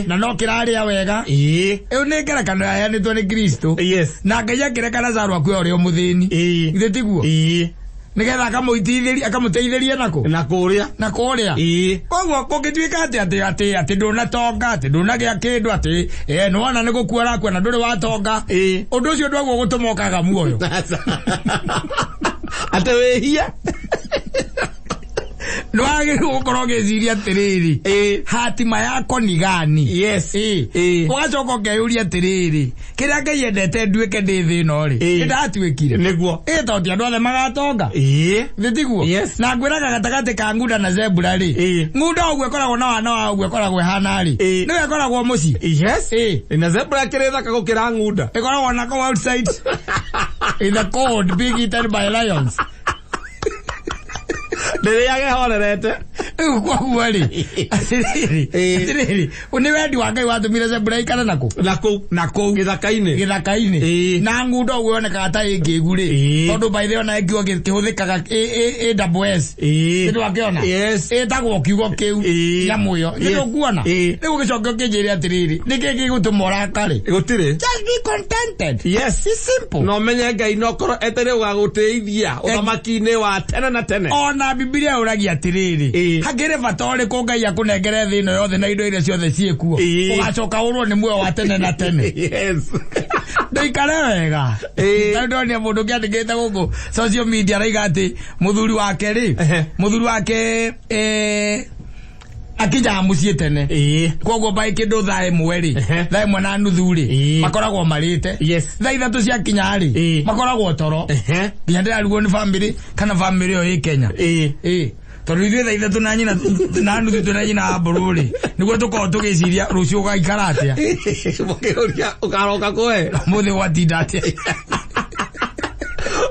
na no kĩrarĩa wega. Ĩyo nĩ ngerekano yaheanĩtwo nĩ Kristo. Na Ngai akĩreka Lazaro akue ũrĩa o mũthĩni. Githĩ tiguo? Ĩĩ. Nĩgetha akamũiteithĩria, akamũteithĩria nakũ? Na kũrĩa. Na kũrĩa. Ĩĩ. Koguo kũngĩtuĩka atĩ atĩ atĩ atĩ ndũnatonga, atĩ ndũnagĩa kĩndũ, atĩ nĩwona nĩ gũkua ũrakua na ndũrĩ watonga. Ũndũ ũcio ndwaguo gũtũma ũkaga muoyo. Atĩ wĩhie. Nĩwagĩrĩirwo gũkorwo ũgĩciria atĩrĩrĩ, hatima yako ni gani? Yes. Ĩĩ. Ũgacoka ũkeyũria atĩrĩrĩ, kĩrĩa Ngai endete nduĩke ndĩ thĩ ĩno rĩ, nĩndatuĩkire? Nĩguo. Ĩĩ, tondũ ti andũ othe magatonga. Thĩ tiguo? Yes. Na ngwĩraga gatagatĩ ka ngunda na zebra rĩ, ngunda ũguo ĩkoragwo na wana wa ũguo ĩkoragwo ĩhana rĩ, nĩyo ĩkoragwo mũciĩ. Yes. Na zebra kĩrĩ thaka gũkĩra ngunda. Ĩkoragwo nako outside in the cold being eaten by lions. Ndĩrĩage horerete. Rĩu koguo rĩ, atĩrĩrĩ, atĩrĩrĩ, nĩ wendi wa Ngai watũmire zebra ikare nakũ? Na kũu. Na kũu. Gĩthaka-inĩ. Gĩthaka-inĩ. Na ngunda ũguo yonekaga ta ĩ ngĩgu rĩ, tondũ by the way ona kiugo kĩhũthĩkaga ĩ double S. Nĩ wakĩona? Yes. Ĩtagwo kiugo kĩu. Nyamũ ĩyo. Nĩ ũkuona? Rĩu ũgĩcoke ũkĩnjĩre atĩrĩrĩ, nĩkĩ gĩgũtũma ũrakare? Gũtirĩ. Just be contented. Yes. It's simple. Na ũmenye Ngai no korwo etereire gũgagũtĩithia ũthamaki-inĩ wa tene na tene. Ona Bibilia yũragia atĩrĩrĩ, hakĩrĩ bata ũrĩkũ Ngai akũnengere thĩ ĩno yothe na indo iria ciothe ciĩkuo, ũgacoka ũrwo nĩ muoyo wa tene na tene? Yes. Ndũikare wega. Tarĩu ndonire mũndũ ũngĩ andĩkĩte gũkũ social media, araiga atĩ mũthuri wake rĩ, mũthuri wake akinyaga mũciĩ tene. Koguo by kĩndũ 1:00 rĩ, 1:30 rĩ, makoragwo marĩte. 3:00 ciakinya rĩ, makoragwo toro. Nginya ndĩrarigwo nĩ family kana family ĩyo ĩ Kenya. Ĩĩ. Tondũ ithuĩ 3:30 na nyina na nuthu twĩna nyina wa mbũrũ rĩ, nĩguo tũkoragwo tũgĩciria rũciũ ũgaikara atĩa. Mũkĩũria ũkaroka kũhe. Mũthĩ gwatinda atĩa.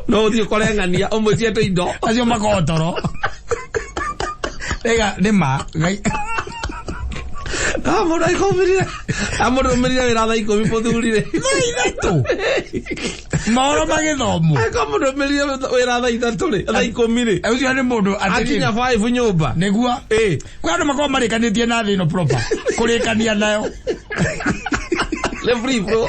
No ũthiĩ ũkore ng'ania ũmũcie tũindo. Acio makoragwo toro. Rĩga nĩ ma Ngai. Ah, mũndũ aikũmĩrire. Ah, mũndũ ũmĩrire wĩra 10:00 mũthuri rĩ. 3:00. Mohoro magĩthomwo. Angĩkorwo mũndũ ũmĩrire wĩra 3:00 rĩ, 10:00 rĩ. Ũcio nĩ mũndũ atĩrĩrĩ. Akinya 5 nyũmba. Nĩguo. Kwĩ andũ makoragwo marĩkanĩtie na thĩ ĩno proper. Kũrĩkania nayo. Nĩ free bro.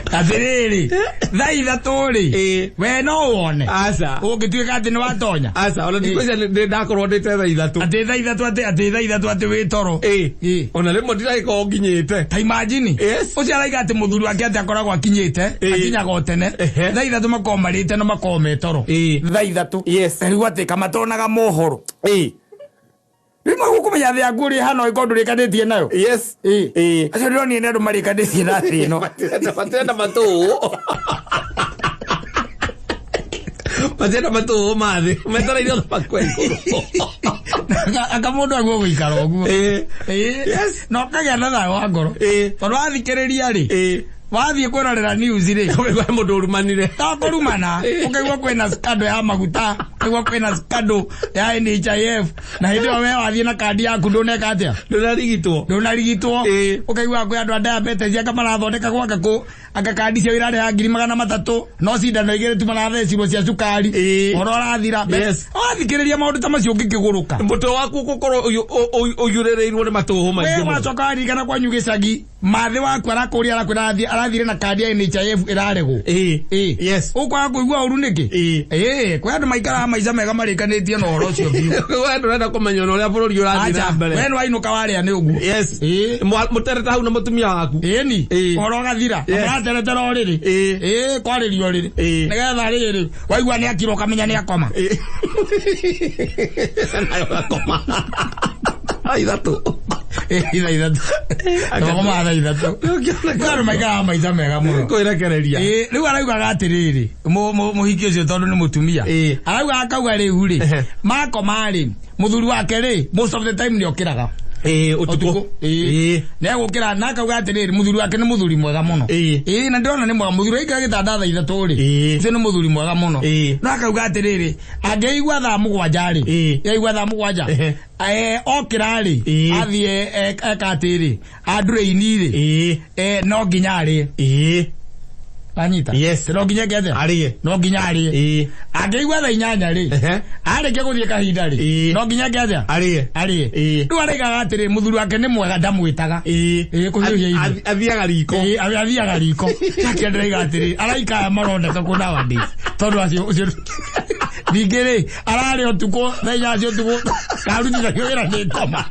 Atĩrĩrĩ, 3:00 rĩ, we no wone. Aca. Ũngĩtuĩka atĩ nĩ watonya. Aca, ona ndikũcia ndĩ ndakorwo ndĩte 3:00. Atĩ 3:00 atĩ 3:00 atĩ wĩ toro. Ona rĩmwe ndiragĩkorwo nginyĩte. Ta imagine. Yes. Ũcio araiga atĩ mũthuri wake atĩ akoragwo akinyĩte, akinyaga o tene. 3:00 makoragwo marĩte na makoragwo me toro. 3:00. Yes. Rĩu atĩ kamatonaga mohoro. Rĩmwe gũkũmenya thĩ yaku ũrĩa ĩhana ũngĩkorwo ndũrĩkanĩtie nayo. Yes. Acio ndĩronire nĩ andũ marĩkanĩtie na thĩ ĩno. Matirenda matũũ. Matienda matũhũ mathĩ metereire ũthamaki wa igũrũ. Aka mũndũ aguo gũikara ũguo. Ĩĩ. Ĩĩ. Yes. Na ũkagĩa na thayũ wa ngoro. Ĩĩ. Tondũ wathikĩrĩria rĩ, Ĩĩ. wathiĩ kwĩrorera news rĩ, Ũkaigua he mũndũ ũrumanire. to kũrumana, ũkaigua kwĩna scandal ya maguta, ũkaigua kwĩna scandal ya NHIF, na hĩndĩ ĩyo we wathiĩ na kandi yaku ndũneka atĩa? Ndũnarigitwo. Ndũnarigitwo. Ĩĩ. Ũkaigua kwĩ andũ a diabetes anga marathondeka gwaka kũ anga kandi ciao irarĩha 300,000 no cindano igĩrĩ tu marathecirwo cia cukari. Ĩĩ. Ũhoro ũrathira. Yes. Wathikĩrĩria maũndũ ta macio ũngĩkĩgũrũka. Mũtwe waku ũgũkorwo ũiyũrĩrĩirwo nĩ matũhũ We maingĩ mũno. wacoka waririkana kwanyu gĩcagi mathĩ waku arakũria arakwĩra arathire na kandi ya NHIF ĩraregwo. Ĩĩ. Ĩĩ. Yes. Ũkwaga kũigua ũru nĩkĩ? Ĩĩ. Ĩĩ, kwĩ andũ maikaraga maica mega marĩkanĩtie na ũhoro ũcio biũ. We ndũrenda kũmenya ona ũrĩa bũrũri ũrathiĩ na Acha, mbere. we nĩwainũka warĩa nĩ ũguo. Yes. Ĩĩ. Mũterete hau na mũtumia waku. Ĩni, Ĩĩ. ũhoro ũgathira. Na Yes. mũrateretera ũrĩrĩ. Ĩĩ. Ĩĩ, kwarĩrio ũrĩrĩ. Ĩĩ. Nĩgetha rĩrĩ, waigua nĩ akira ũkamenya nĩ akoma. Ĩĩ. Nayo gakoma. Thaa ithatũ. Ĩĩ, thaa ithatũ. Tũgakomaga thaa ithatũ. Kwĩ andũ maikaraga maica mega mũno. Kwĩrekereria. Ĩĩ, rĩu araugaga atĩrĩrĩ, mũhiki ũcio tondũ nĩ mũtumia. Ĩĩ. Araugaga akauga rĩu rĩ, Ehe. makoma rĩ, mũthuri wake rĩ, most of the time nĩ okĩraga. Ĩĩ, ũtukũ. Ĩĩ. Nĩ egũkĩra na akauga atĩrĩrĩ, mũthuri wake nĩ mũthuri mwega mũno. Ĩĩ. Ĩĩ, na ndĩrona nĩ mwega, mũthuri aikara gĩtanda thaa ithatũ rĩ, Ĩĩ. ũcio nĩ mũthuri mwega mũno. Ĩĩ. No akauga atĩrĩrĩ, angĩigua thaa mũgwanja rĩ, Ĩĩ. yaigua thaa mũgwanja, Ehe. okĩra rĩ, Ĩĩ. athiĩ eka atĩrĩ, andũrĩini rĩ, Ĩĩ. no nginya arĩe. Ĩĩ. Wanyita? Yes. No nginya eke atĩa? Arĩe. No nginya arĩe. Ĩĩ. Angĩigua thaa inyanya rĩ, Ehe. arĩkia gũthiĩ kahinda rĩ, Ĩĩ. no nginya eke atĩa? Arĩe. Arĩe. Ĩĩ. Rĩu araigaga atĩrĩ, mũthuri wake nĩ mwega ndamwĩtaga. Ĩĩ. Ĩĩ, kũhiũhia irio. Athiaga riko. Ĩĩ, athiaga riko. Nake ndĩraiga atĩrĩ, araika aya maroneka kũ nowadays. Tondũ acio ũcio ningĩ rĩ, ararĩa ũtukũ, thaa inyanya cia ũtukũ, karutithagio wĩra nĩ ngoma.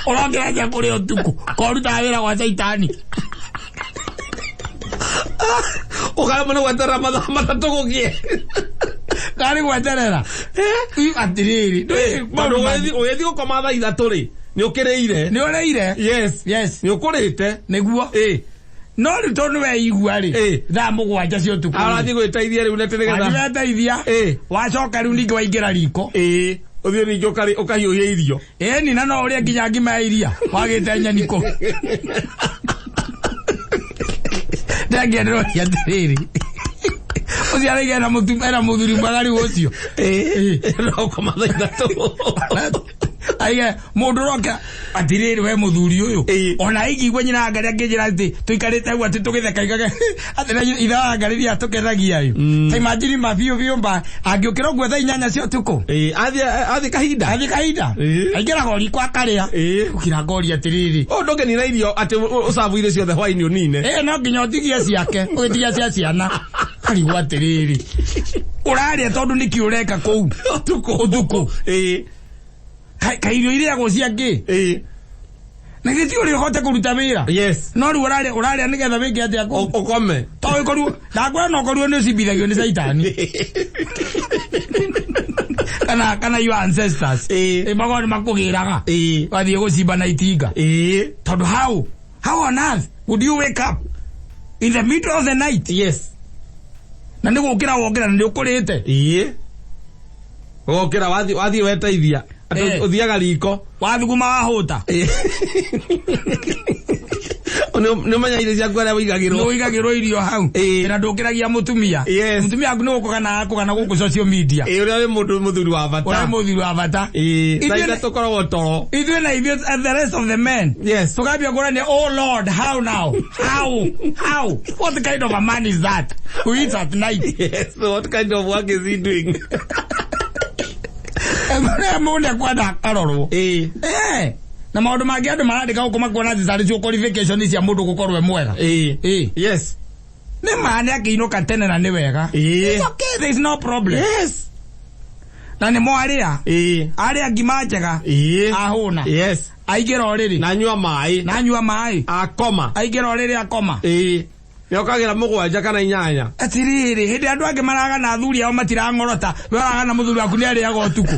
Ũrokĩra atĩa kũrĩa ũtukũ, korutaga wĩra gwa caitani. Ũkaremwo nĩ gweterera mathaa matatũ gũkĩe. Karĩ gweterera. Atĩrĩrĩ, Tondũ ũgĩthiĩ gũkoma thaa ithatũ rĩ, nĩ ũkĩrĩire. nĩ ũrĩire. Yes. Yes. Nĩ ũkũrĩte. Nĩguo. Ĩĩ. No rĩu tondũ nĩ weigua rĩ, Ĩĩ. thaa mũgwanja cia ũtukũ. Arathiĩ gwĩteithia rĩu nĩ nĩgetha. Wathiĩ weteithia. Ĩĩ. Wacoka rĩu ningĩ waingĩra riko. Ĩĩ. Ũthiĩ ningĩ ũkahiũhia irio. Ĩni na no ũrĩe nginya ngima ya iria wagĩte nyeni kũ. Ndengia ndĩroria atĩrĩrĩ, ũcio araiga ena mũthuri mwega rĩu ũcio. Ĩĩ. No ũkoma thaa ithatũ. Aiga mũndũ ũroka atĩrĩrĩ we mũthuri ũyũ. Ĩĩ. Ona ingĩigua nyina wa Ngarĩ akĩnjĩra atĩ tũikarĩte hau atĩ tũgĩtheka igaga atĩ na ithe wa Ngarĩ rĩrĩa tũkenagia ĩ. Ta imagine ma biũ biũ mba angĩũkĩra ũguo thaa inyanya cia ũtukũ. Ĩĩ. Athiĩ kahinda. Athiĩ kahinda. Ĩĩ. Aingĩraga o riko akarĩa. Ĩĩ. Gũkira ngoria atĩrĩrĩ. Ũũ ndũngĩnina irio atĩ ũcabu irio ciothe hwainĩ ũnine. Ĩĩ no nginya ũtigie ciake, ũgĩtigia cia ciana. Karigwo atĩrĩrĩ. Ũrarĩa tondũ nĩkĩ ũreka kũu? Ũtukũ. Ũtukũ. Ĩĩ. Ka irio irĩagwo cia kĩ? Ĩĩ. Na githĩ ti ũrĩa ũhote kũruta wĩra? Yes. No rĩu ũrarĩa ũrarĩa nĩgetha wĩke atĩa kũu? Ũkome. To ũkorwo ndakwĩra no ũkorwo nĩ ũcimbithagio nĩ caitani. Kana your ancestors. Ĩĩ. Ĩ makorwo nĩ makũgĩraga. Ĩĩ. Wathiĩ gũcimba na itinga. Ĩĩ. Tondũ how on earth would you wake up in the middle of the night? Yes. Na nĩ gũkĩra wokĩra na nĩ ũkũrĩte. Ĩĩ. Ũgokĩra wathiĩ weteithia. Atĩ Ĩĩ. ũthiaga riko. Wathuguma wahũta. Ĩĩ. Nĩ ũmenya irio ciaku harĩa Nĩ ũigagĩrwo. ũigagĩrwo irio hau. Ĩĩ. Na ndũkĩragia mũtumia. Yes. Mũtumia waku nĩ gũkũgana akũgana gũkũ social media. Ĩĩ ũrĩa wĩ mũndũ mũthuri wa bata. Ũrĩa mũthuri wa bata. Ĩĩ. Thaa Ithuĩ ithatũ ũkoragwo toro. Ithuĩ na ithuĩ and the rest of the men. Yes. Tukambia kũrania, oh Lord, how now? How? How? What kind of a man is that? Who eats at night? Yes. What kind of work is he doing? Mũndũ ekwenda akarorwo. Ĩĩ. Na maũndũ mangĩ andũ marandĩka gũkũ makuona atĩ tarĩ cio qualification cia mũndũ gũkorwo e mwega. Ĩĩ. Ĩĩ. Yes. Nĩ ma nĩ akĩinũka tene na nĩ wega. Ĩĩ. It's okay, there is no problem. Yes. Na nĩ mwarĩa. Ĩĩ. Arĩa ngima njega. Ĩĩ. Ahũna. Yes. Aingĩra ũrĩrĩ. Na anyua maĩ. Na anyua maĩ. Akoma. Aingĩra ũrĩrĩ akoma. Ĩĩ. Nĩokagĩra mũgwanja kana inyanya. Atĩrĩrĩ, hĩndĩ andũ angĩ maragana athuri ao matirang'orota, we ũragana mũthuri waku nĩ arĩaga ũtukũ.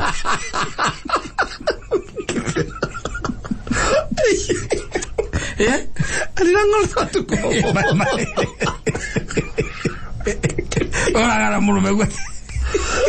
Eh? Arirang'orota ũtukũ. Ũragana mũrũme guo.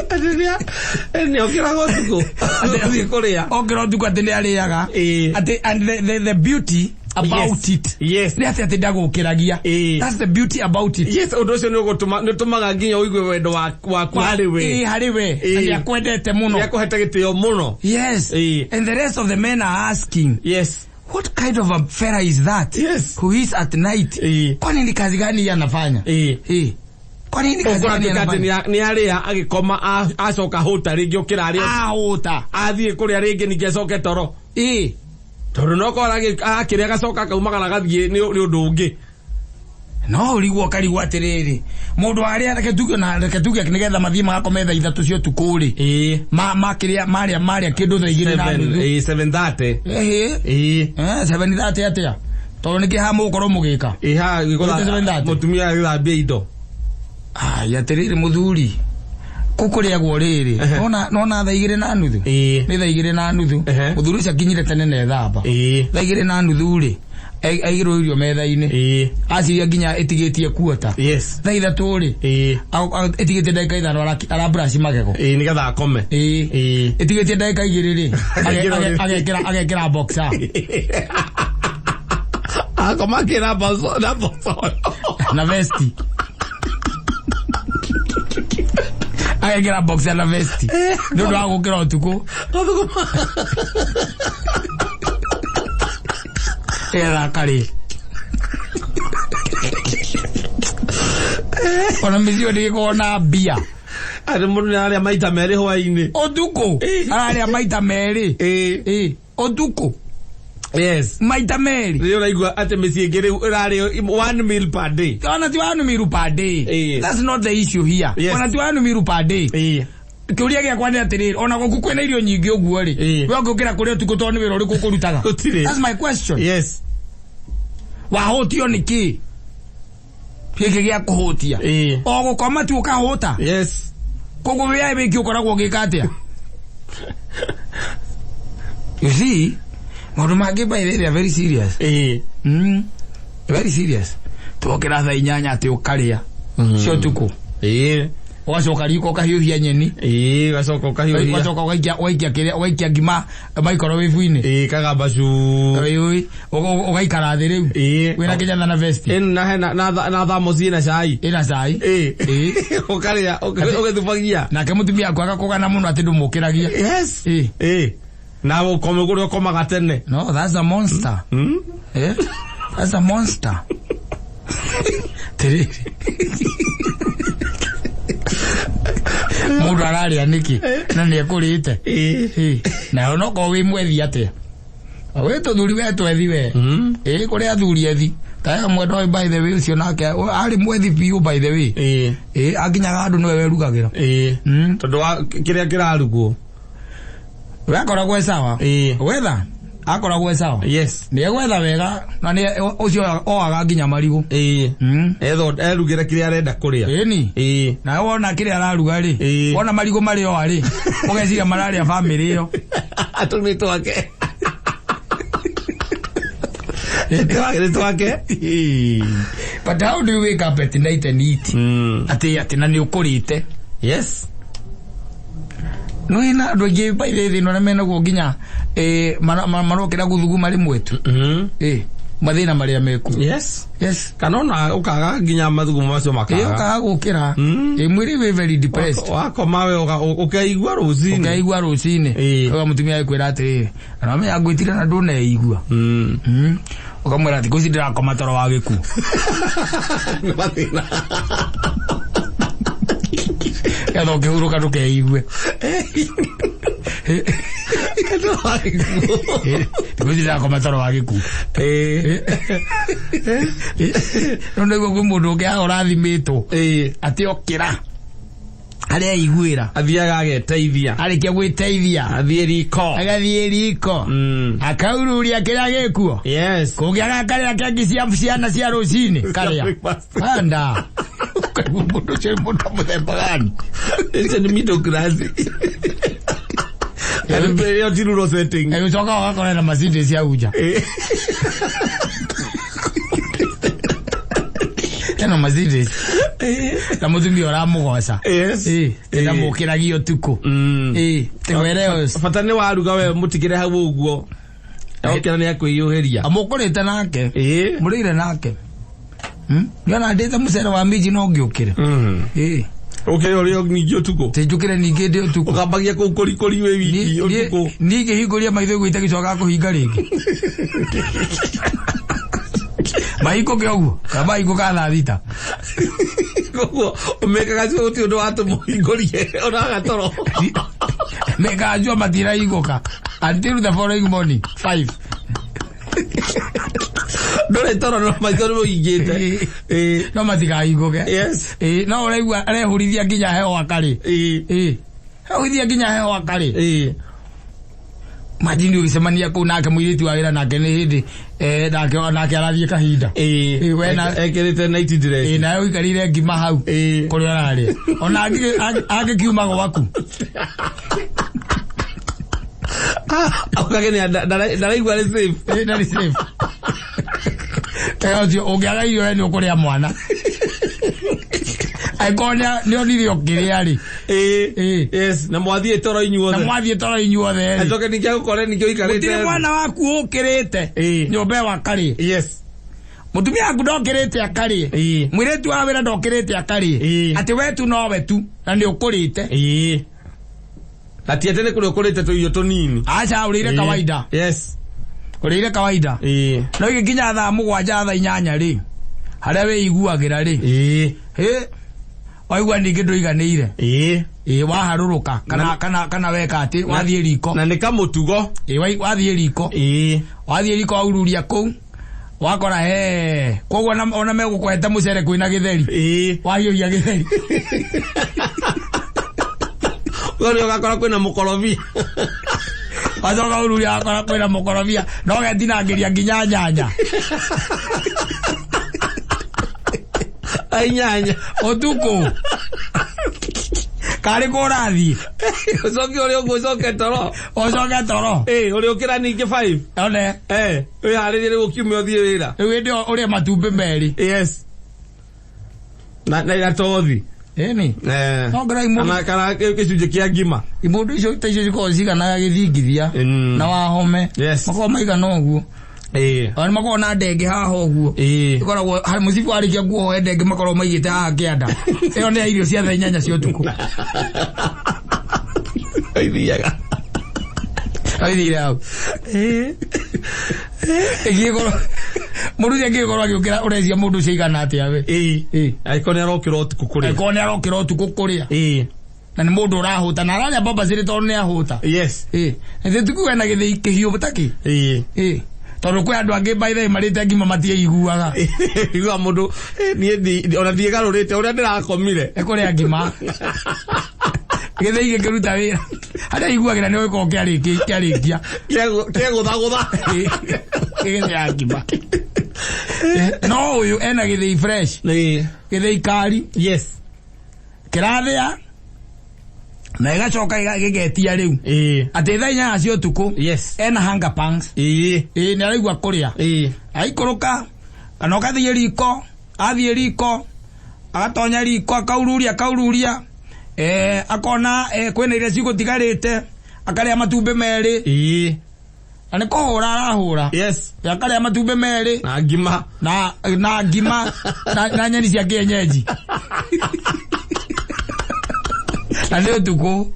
Atĩ nĩ okĩraga ũtukũ athiĩ kũrĩa. Okĩra ũtukũ atĩ nĩ arĩaga. Ĩĩ. Atĩ and the beauty about Yes. it Yes. nĩ atĩ ndagũkĩragia. Ĩĩ. That's the beauty about it. Yes, ũndũ ũcio nĩ ũgũtũma, nĩ ũtũmaga nginya ũigue wendo waku harĩ we. Ĩĩ, harĩ we. Ĩĩ. Na nĩ akwendete mũno. Nĩ akũhete gĩtĩo mũno. Yes. Ĩĩ. And the rest of the men are asking, Yes. what kind of a fella is that? Yes. Who is at night? Ĩĩ. Kwani ni kazi gani yeye anafanya? Ĩĩ. Ĩĩ. Kwani ni kazi Ũkora gani tuĩka atĩ anafanya? nĩ arĩa agĩkoma, acoka hũta rĩngĩ ũkĩra arĩa Ahũta. athiĩ kũrĩa rĩngĩ ningĩ acoke toro. Ĩĩ. Tondũ no korwo akĩrĩa agacoka akaumagara agathiĩ nĩ ũndũ ũngĩ. No ũrigwo ũkarigwo atĩrĩrĩ, mũndũ arĩa reke tuge na reke tuge nĩgetha mathiĩ magakome thaa 3 cia ũtukũ rĩ. Ĩĩ. Ma makĩrĩa marĩa marĩa kĩndũ thaa 2 na nuthu. Ĩĩ, 7:30. Ĩhĩ. Ĩĩ. 7:30 atĩa? Tondũ nĩkĩ haha mũgũkorwo mũgĩka? Ĩĩ, haha Ũrĩte 7:30? mũtumia agĩthambia indo. Ai, atĩrĩrĩ mũthuri, kũ kũrĩagwo rĩrĩ, nona thaa 2 na nuthu. Ĩĩ. Nĩ thaa 2 na nuthu. Ehe. Mũthuri ũcio akinyire tene na ethamba. Ĩĩ. Thaa 2 na nuthu rĩ, aigĩrwo irio metha-inĩ. Ĩĩ. Aciria nginya ĩtigĩtie kuota. Yes. Thaa 3 rĩ, Ĩĩ. ĩtigĩtie ndagĩka 5 arabrush magego. Ĩĩ, nĩgetha akome. Ĩĩ. Ĩĩ. Ĩtigĩtie ndagĩka 2 rĩ, Agekĩra agekĩra boxer. Akoma akĩra na mboco. Na vesti. Agekĩra boxer na vesti. Nĩ ũndũ wa gũkĩra ũtukũ. Etha akarĩe. Ona mĩciĩ ndĩgĩkorwo na mbia. Atĩ mũndũ nĩ ararĩa maita merĩ hwaĩ-inĩ. Ũtukũ ararĩa maita merĩ. Ĩĩ. Ĩĩ, ũtukũ Yes. maita merĩ. Rĩu ũraigua atĩ mĩciĩ ĩngĩ rĩu ĩrarĩo one meal per day. Ona ti one meal per day. Ĩĩ. That's not the issue here. Yes. Ona ti one meal per day. Ĩĩ. Kĩũria gĩakwa nĩ atĩrĩrĩ, ona gũkũ kwĩna irio nyingĩ ũguo rĩ, Ĩĩ. we ũngĩũkĩra kũrĩa ũtukũ tondũ nĩ wĩra ũrĩkũ ũkũrutaga? Gũtirĩ. That's my question. Yes. Wahũtio nĩ kĩ? Gĩkĩ gĩa kũhũtia. Ĩĩ. O gũkoma tu ũkahũta. Yes. Koguo wĩra wĩki ũkoragwo ũgĩka atĩa? You see, maũndũ mangĩ by the way, they are very serious. Ĩĩ. Very serious. Twokĩra thaa 8 atĩ ũkarĩa cia ũtukũ. Ĩĩ. Ũgacoka riko ũkahiũhia nyeni. Ĩĩ, ũgacoka ũkahiũhia. Ũgacoka ũgaikia kĩrĩa, ũgaikia ngima microwave-inĩ. Ĩĩ, kagamba cu. Ĩĩ, ũgaikara thĩ rĩu. Ĩĩ. Wĩna kĩnyatha na vesti. Ĩĩ, na hena na thamosi ĩna cai. Ĩna cai. Ĩĩ. Ĩĩ. Ũkarĩa ũgĩthubagia. Nake mũtumia waku agakũgana mũno atĩ ndũmũkĩragia. Yes. Ĩĩ. Ĩĩ. Na ũkome kũrĩa ũkomaga tene. No, that's a monster. Eh? That's a monster. Tiriri. Mũndũ ararĩa nĩkĩ na nĩ ekũrĩte. Ĩĩ. Na onokorwo wĩ mwethi atĩa? Wĩ tũthuri we twethi we. Ĩĩ, kũrĩ athuri ethi. Ta mwendwa ũyũ by the way ũcio nake arĩ mwethi biũ by the way. Ĩĩ. Ĩĩ, akinyaga handũ nĩwe werugagĩra. Ĩĩ. Tondũ wa kĩrĩa kĩrarugwo. We akoragwo e sawa. Ĩĩ. Gwetha akoragwo e sawa. Yes. Nĩ egwetha wega na nĩ ũcio oaga nginya marigũ. Ĩĩ. Etho erugĩre kĩrĩa arenda kũrĩa. Ĩni. Ĩĩ. Nawe wona kĩrĩa araruga rĩ, Ĩĩ. wona marigũ marĩa oa rĩ, ũgeciria mararĩa bamĩrĩ ĩyo. Tũu nĩ twake. Nĩ twake. But how do you wake up at night and eat? Atĩ atĩ na nĩ ũkũrĩte. Yes. No ina andũ aingĩ by the way thĩna ũrĩa menaguo nginya marokĩra gũthuguma rĩmwe tu. Mathĩna marĩa mekuo. Yes. Yes. Kana ona ũkaga nginya mathugumo macio Ĩĩ, makaga. ũkaga gũkĩra. Ĩĩ, mwĩrĩ wĩ very depressed. Wakoma we ũkeigua rũcinĩ. Ũkeigua rũcinĩ. Ĩĩ. Ũga mũtumia agĩkwĩra atĩrĩrĩ, na wamenya ngwĩtire na ndũneigua. Ũkamwĩra thikũ ici ndĩrakoma toro wa gĩkuũ. Nĩ mathĩna. Getha ũkĩhurũka ndũkeigue. Thikũ ici ndĩrakoma toro wa gĩkuũ. No nĩguo kwĩ mũndũ ũngĩ haha ũrathimĩtwo. Ĩĩ. Atĩ okĩra harĩa aiguĩra. Athiaga ageteithia. Arĩkia gwĩteithia. Athiĩ riko. Agathiĩ riko. Akaururia kĩrĩa gĩkuo. Yes. Kũngĩaga karĩa kengi cia ciana cia rũcinĩ. Karĩa. Panda. Ũkaigua mũndũ ũcio nĩ mũndũ wa mũthemba gani. Icio nĩ middle class. Ĩyo ti rural setting. Agĩcoka ũgakora na Mercedes cia Uja. Ena Mercedes. Na mũtumia ũramũgoca. Yes. Ĩ, ndamũkĩragia ũtukũ. Ĩ, where else? Bata nĩ waruga we mũtigĩre hau ũguo. Okĩra nĩ akwĩyũhĩria. Amũkũrĩte nake. Ĩĩ. Mũrĩire nake. Nĩona ndĩte mũcere wa minji no ngĩũkĩre. Ĩ. Ũkĩre ũrĩa ningĩ ũtukũ. Tinjũkĩre ningĩ ndĩ ũtukũ. Ũkambagia kũu kũrikũri wĩ wiki ũtukũ. Niĩ ngĩhingũria maitho gwĩta gĩcoka kũhinga rĩngĩ. Mahingũke ũguo kana mahingũka thaa 6. Koguo ũmekaga cio gũtirĩ ũndũ watũma ũhingũrie ũraga toro. Mekaga jua matirahingũka until the following morning 5. Ndũrĩ toro no maitho nĩ mũhingĩte. Ĩĩ. No matikahingũke. Yes. Ĩĩ, no ũraigua arehurithia nginya heho akarĩ. Ĩĩ. Ĩĩ. Hehurithia nginya heho akarĩ. Ĩĩ. Majini ũgĩcemania kũu nake mũirĩtu wa wĩra nake nĩ hĩndĩ nake arathiĩ kahinda. Ĩĩ. Ĩĩ, we na- Ekĩrĩte night dress. Ĩĩ, nawe ũikarĩire ngima hau. Ĩĩ. Kũrĩa ũrarĩa. Ona angĩkiuma gwaku. Augage nĩ ndaraigua arĩ safe. Ĩĩ, ndarĩ safe. Tega ũcio ũngĩaga irio we nĩ ũkũrĩa mwana. Angĩkorwo nĩ onire ũkĩrĩa rĩ. Ĩĩ. Ĩĩ. Yes, na mwathiĩ toro Na inyuothe. mwathiĩ toro inyuothe rĩ. Acoke ningĩ agũkore ningĩ ũikarĩte. Gũtirĩ mwana waku ũkĩrĩte. Ĩĩ. Nyũmba ĩyo akarĩe. Yes. Mũtumia waku ndokĩrĩte akarĩe. Ĩĩ. Mũirĩtu wa wĩra ndokĩrĩte akarĩe. Ĩĩ. Atĩ we tu nowe tu na nĩ ũkũrĩte. Ĩĩ. Na ti atĩ nĩ kũrĩa ũkũrĩte tũirio tũnini. Aca ũrĩire kawaida. Yes. Ũrĩire kawaida. Ĩĩ. No igĩkinya thaa 7 thaa 8 rĩ. Harĩa wĩiguagĩra rĩ. Ĩĩ. Hĩ. Waigua ningĩ ndũiganĩire. Ĩĩ. Ĩĩ waharũrũka kana kana kana weka atĩ wathiĩ riko. Na nĩ kamũtugo. Ĩĩ wathiĩ riko. Ĩĩ. Wathiĩ riko waururia kũu. Wakora he. Koguo ona megũkũhete mũcere kwĩna gĩtheri. Ĩĩ. Wahiũhia gĩtheri. Ũrĩa ũgakora kwĩna mũkorobia. Wacoka ururia wakora kwĩna mũkorobia. No getinangĩria nginya nyanya. Ai nyanya. Ũtukũ. Karĩ kũ ũrathiĩ? Ũcoke ũrĩa ũguo ũcoke toro. Ũcoke toro. Ĩĩ, ũrĩa ũkĩra ningĩ 5. One. Eh, wĩharĩrie rĩu ũkiume ũthiĩ wĩra. Rĩu hĩndĩ ĩyo ũrĩe matumbĩ merĩ. Yes. Na na tothi. Ĩni. Eh. No ngora imũndũ Kana kana gĩcunjĩ kĩa ngima. imũndũ icio ta icio cikoragwo ciganaga gĩthingithia na wahome. Yes. Makoragwo maigana ũguo. Ĩĩ. Ona nĩ makoragwo na ndenge haha ũguo. Ĩĩ. Ĩkoragwo harĩ mũcibi warĩkia kuoha ndenge makoragwo maigĩte haha kĩanda. Ĩyo nĩ ya irio cia thaa 8 cia ũtukũ. Ithiaga. Aithire hau. Ĩĩ. Ĩngĩkorwo mũndũ ũcio angĩkorwo agĩũkĩra ũrecia mũndũ ũcio aigana atĩa we. Ĩĩ. Ĩĩ. Angĩkorwo nĩ arokĩra ũtukũ kũrĩa. Angĩkorwo nĩ arokĩra ũtukũ kũrĩa. Ĩĩ. Na nĩ mũndũ ũrahũta na ararĩa mbamba cirĩ tondũ nĩ ahũta. Yes. Ĩĩ. Nĩ tukuwe na gĩthĩi kĩhiũ takĩ. Ĩĩ. Ĩĩ. Tondũ kwĩ andũ angĩ by the way marĩte ngima matiĩiguaga. Igua mũndũ niĩ ona ndiĩgarũrĩte ũrĩa ndĩrakomire. Nĩ kũrĩa ngima. Gĩthĩi gĩkĩruta wĩra. Harĩa iguagĩra nĩ ũgĩkorwo kĩarĩkia. Kĩgũthagũtha. Gĩgĩthĩa ngima. No ũyũ ena gĩthĩi fresh. Ĩĩ. Gĩthĩi kari. Yes. Kĩrathĩa. Na ĩgacoka gĩgetia rĩu. Ĩĩ. Atĩ thaa 8 cia ũtukũ. Yes. Ena hunger pangs. Ĩĩ. Ĩĩ nĩ araigua kũrĩa. Ĩĩ. Aikũrũka kana ũgathiĩ riko, athiĩ riko, agatonya riko akaururia akaururia. Akona kwĩna iria cigũtigarĩte, akarĩa matumbĩ merĩ. Ĩĩ. Na nĩ kũhũra arahũra. Yes. Akarĩa matumbĩ merĩ. Na ngima. Na ngima na nyeni cia kienyeji. Na nĩ ũtukũ.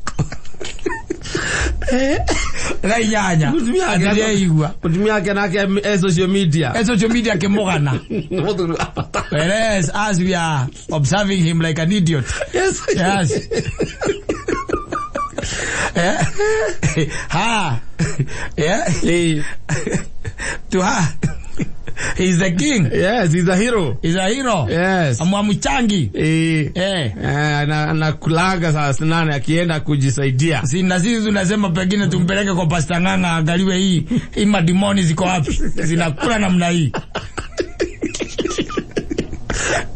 Thaa 8. Mũtumia wake Atĩ Mũtumia wake nake e social media. E social media akĩmũgana. Mũthuri wa bata. Whereas as we are observing him like an idiot. Yes. Yes. Ha. Yeah. Ĩĩ. To her. He's the king. Yes, he's a hero. He's a hero. Yes. Amwamuchangi. Ĩĩ. Eh. Na kulaga saa 8 akienda kujisaidia. Si na sisi tunasema pengine tumpeleke kwa Pastor Ng'ang'a angaliwe hii madimoni ziko wapi? Zinakula namna hii.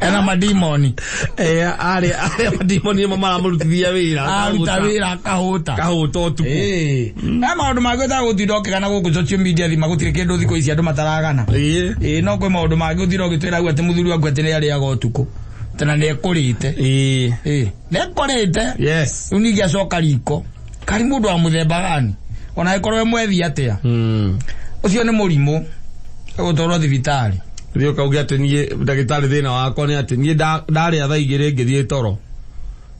Ena madimoni. Arĩa madimoni nĩmo maramũrutithia wĩra. Aruta wĩra akahũta. Kahũta ũtukũ. Ĩĩ. Na maũndũ mangĩ ũtagũtinda ũkĩgana gũkũ social media thima gũtirĩ kĩndũ thikũ ici andũ mataragana. Ĩĩ. Ĩĩ no kwĩ maũndũ mangĩ ũtira ũgĩtwĩra hau atĩ mũthuri waku atĩ nĩ arĩaga ũtukũ. Tena nĩ ekũrĩte. Ĩĩ. Ĩ, nĩ ekũrĩte. Yes. Rĩu ningĩ acoka riko. Kari mũndũ wa mũthemba gani? Ona angĩkorwo e mwethi atĩa. Ũcio nĩ mũrimũ. Egũtwarwo thibitarĩ. Thiĩ ũkauge atĩ niĩ ndagĩtarĩ thĩna wakwa nĩ atĩ niĩ ndarĩa thaa igĩrĩ ngĩthiĩ toro.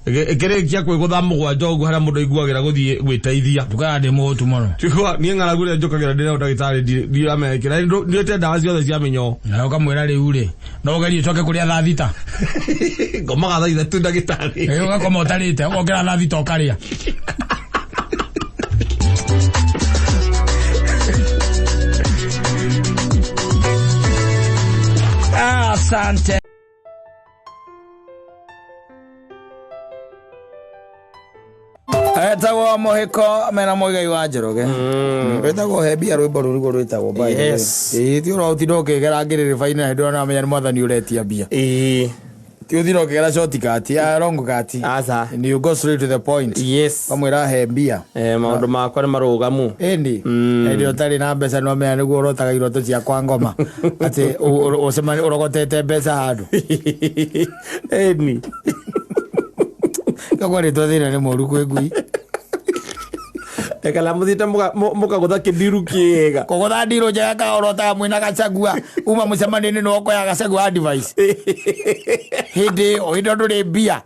Ĩkĩrĩkia kwĩgũtha 7 ũguo harĩa mũndũ aiguagĩra gũthiĩ gwĩteithia. Ndukaga ndĩ mũhũtu mũno. Tigua niĩ ng'aragu ĩrĩa njũkagĩra ndĩ nayo ndagĩtarĩ ndiramekĩra. Nduĩte ndawa ciothe cia mĩnyoo. Na ũkamwĩra rĩu rĩ, no ũgerie ũcoke kũrĩa thaa 6. Ngomaga thaa 3 ndagĩtarĩ. Ĩ, ũgakoma ũtarĩte, ũgokĩra thaa 6 ũkarĩa. Asante. Etagwo Mũhĩko mena Mũigai wa Njoroge. Rwĩtagwo he mbia rwĩmbo rũu nĩguo rwĩtagwo by the way. Yes. Ĩĩ ti ũrĩa ũtinda ũkĩgera ngĩrĩrĩba-inĩ na hĩndĩ ĩyo nĩwamenya nĩ mwathani ũretia mbia. Ĩĩ. Ti ũthiĩ ũkĩgera shortcut, ya long cut. Aca. And you go straight to the point. Yes. Kamwĩra he mbia. Eh, maũndũ makwa nĩ marũgamu. Ĩni. Hĩndĩ ĩyo ũtarĩ na mbeca nĩwamenya nĩguo ũrotaga iroto cia kwa ngoma. Atĩ ũcemanie ũrogotete mbeca handũ. Ĩni. Gakwarĩtwo thĩna nĩ mũru kwĩ ngui. Kana mũthiĩte mũkagũtha kĩndiru kĩega. Kũgũtha ndirũ njega ka ũrotaga mwĩna Gachagua uma mũcemanio-inĩ nĩ ũkoya Gachagua advice. Hĩndĩ ĩyo hĩndĩ ĩyo ndũrĩ mbia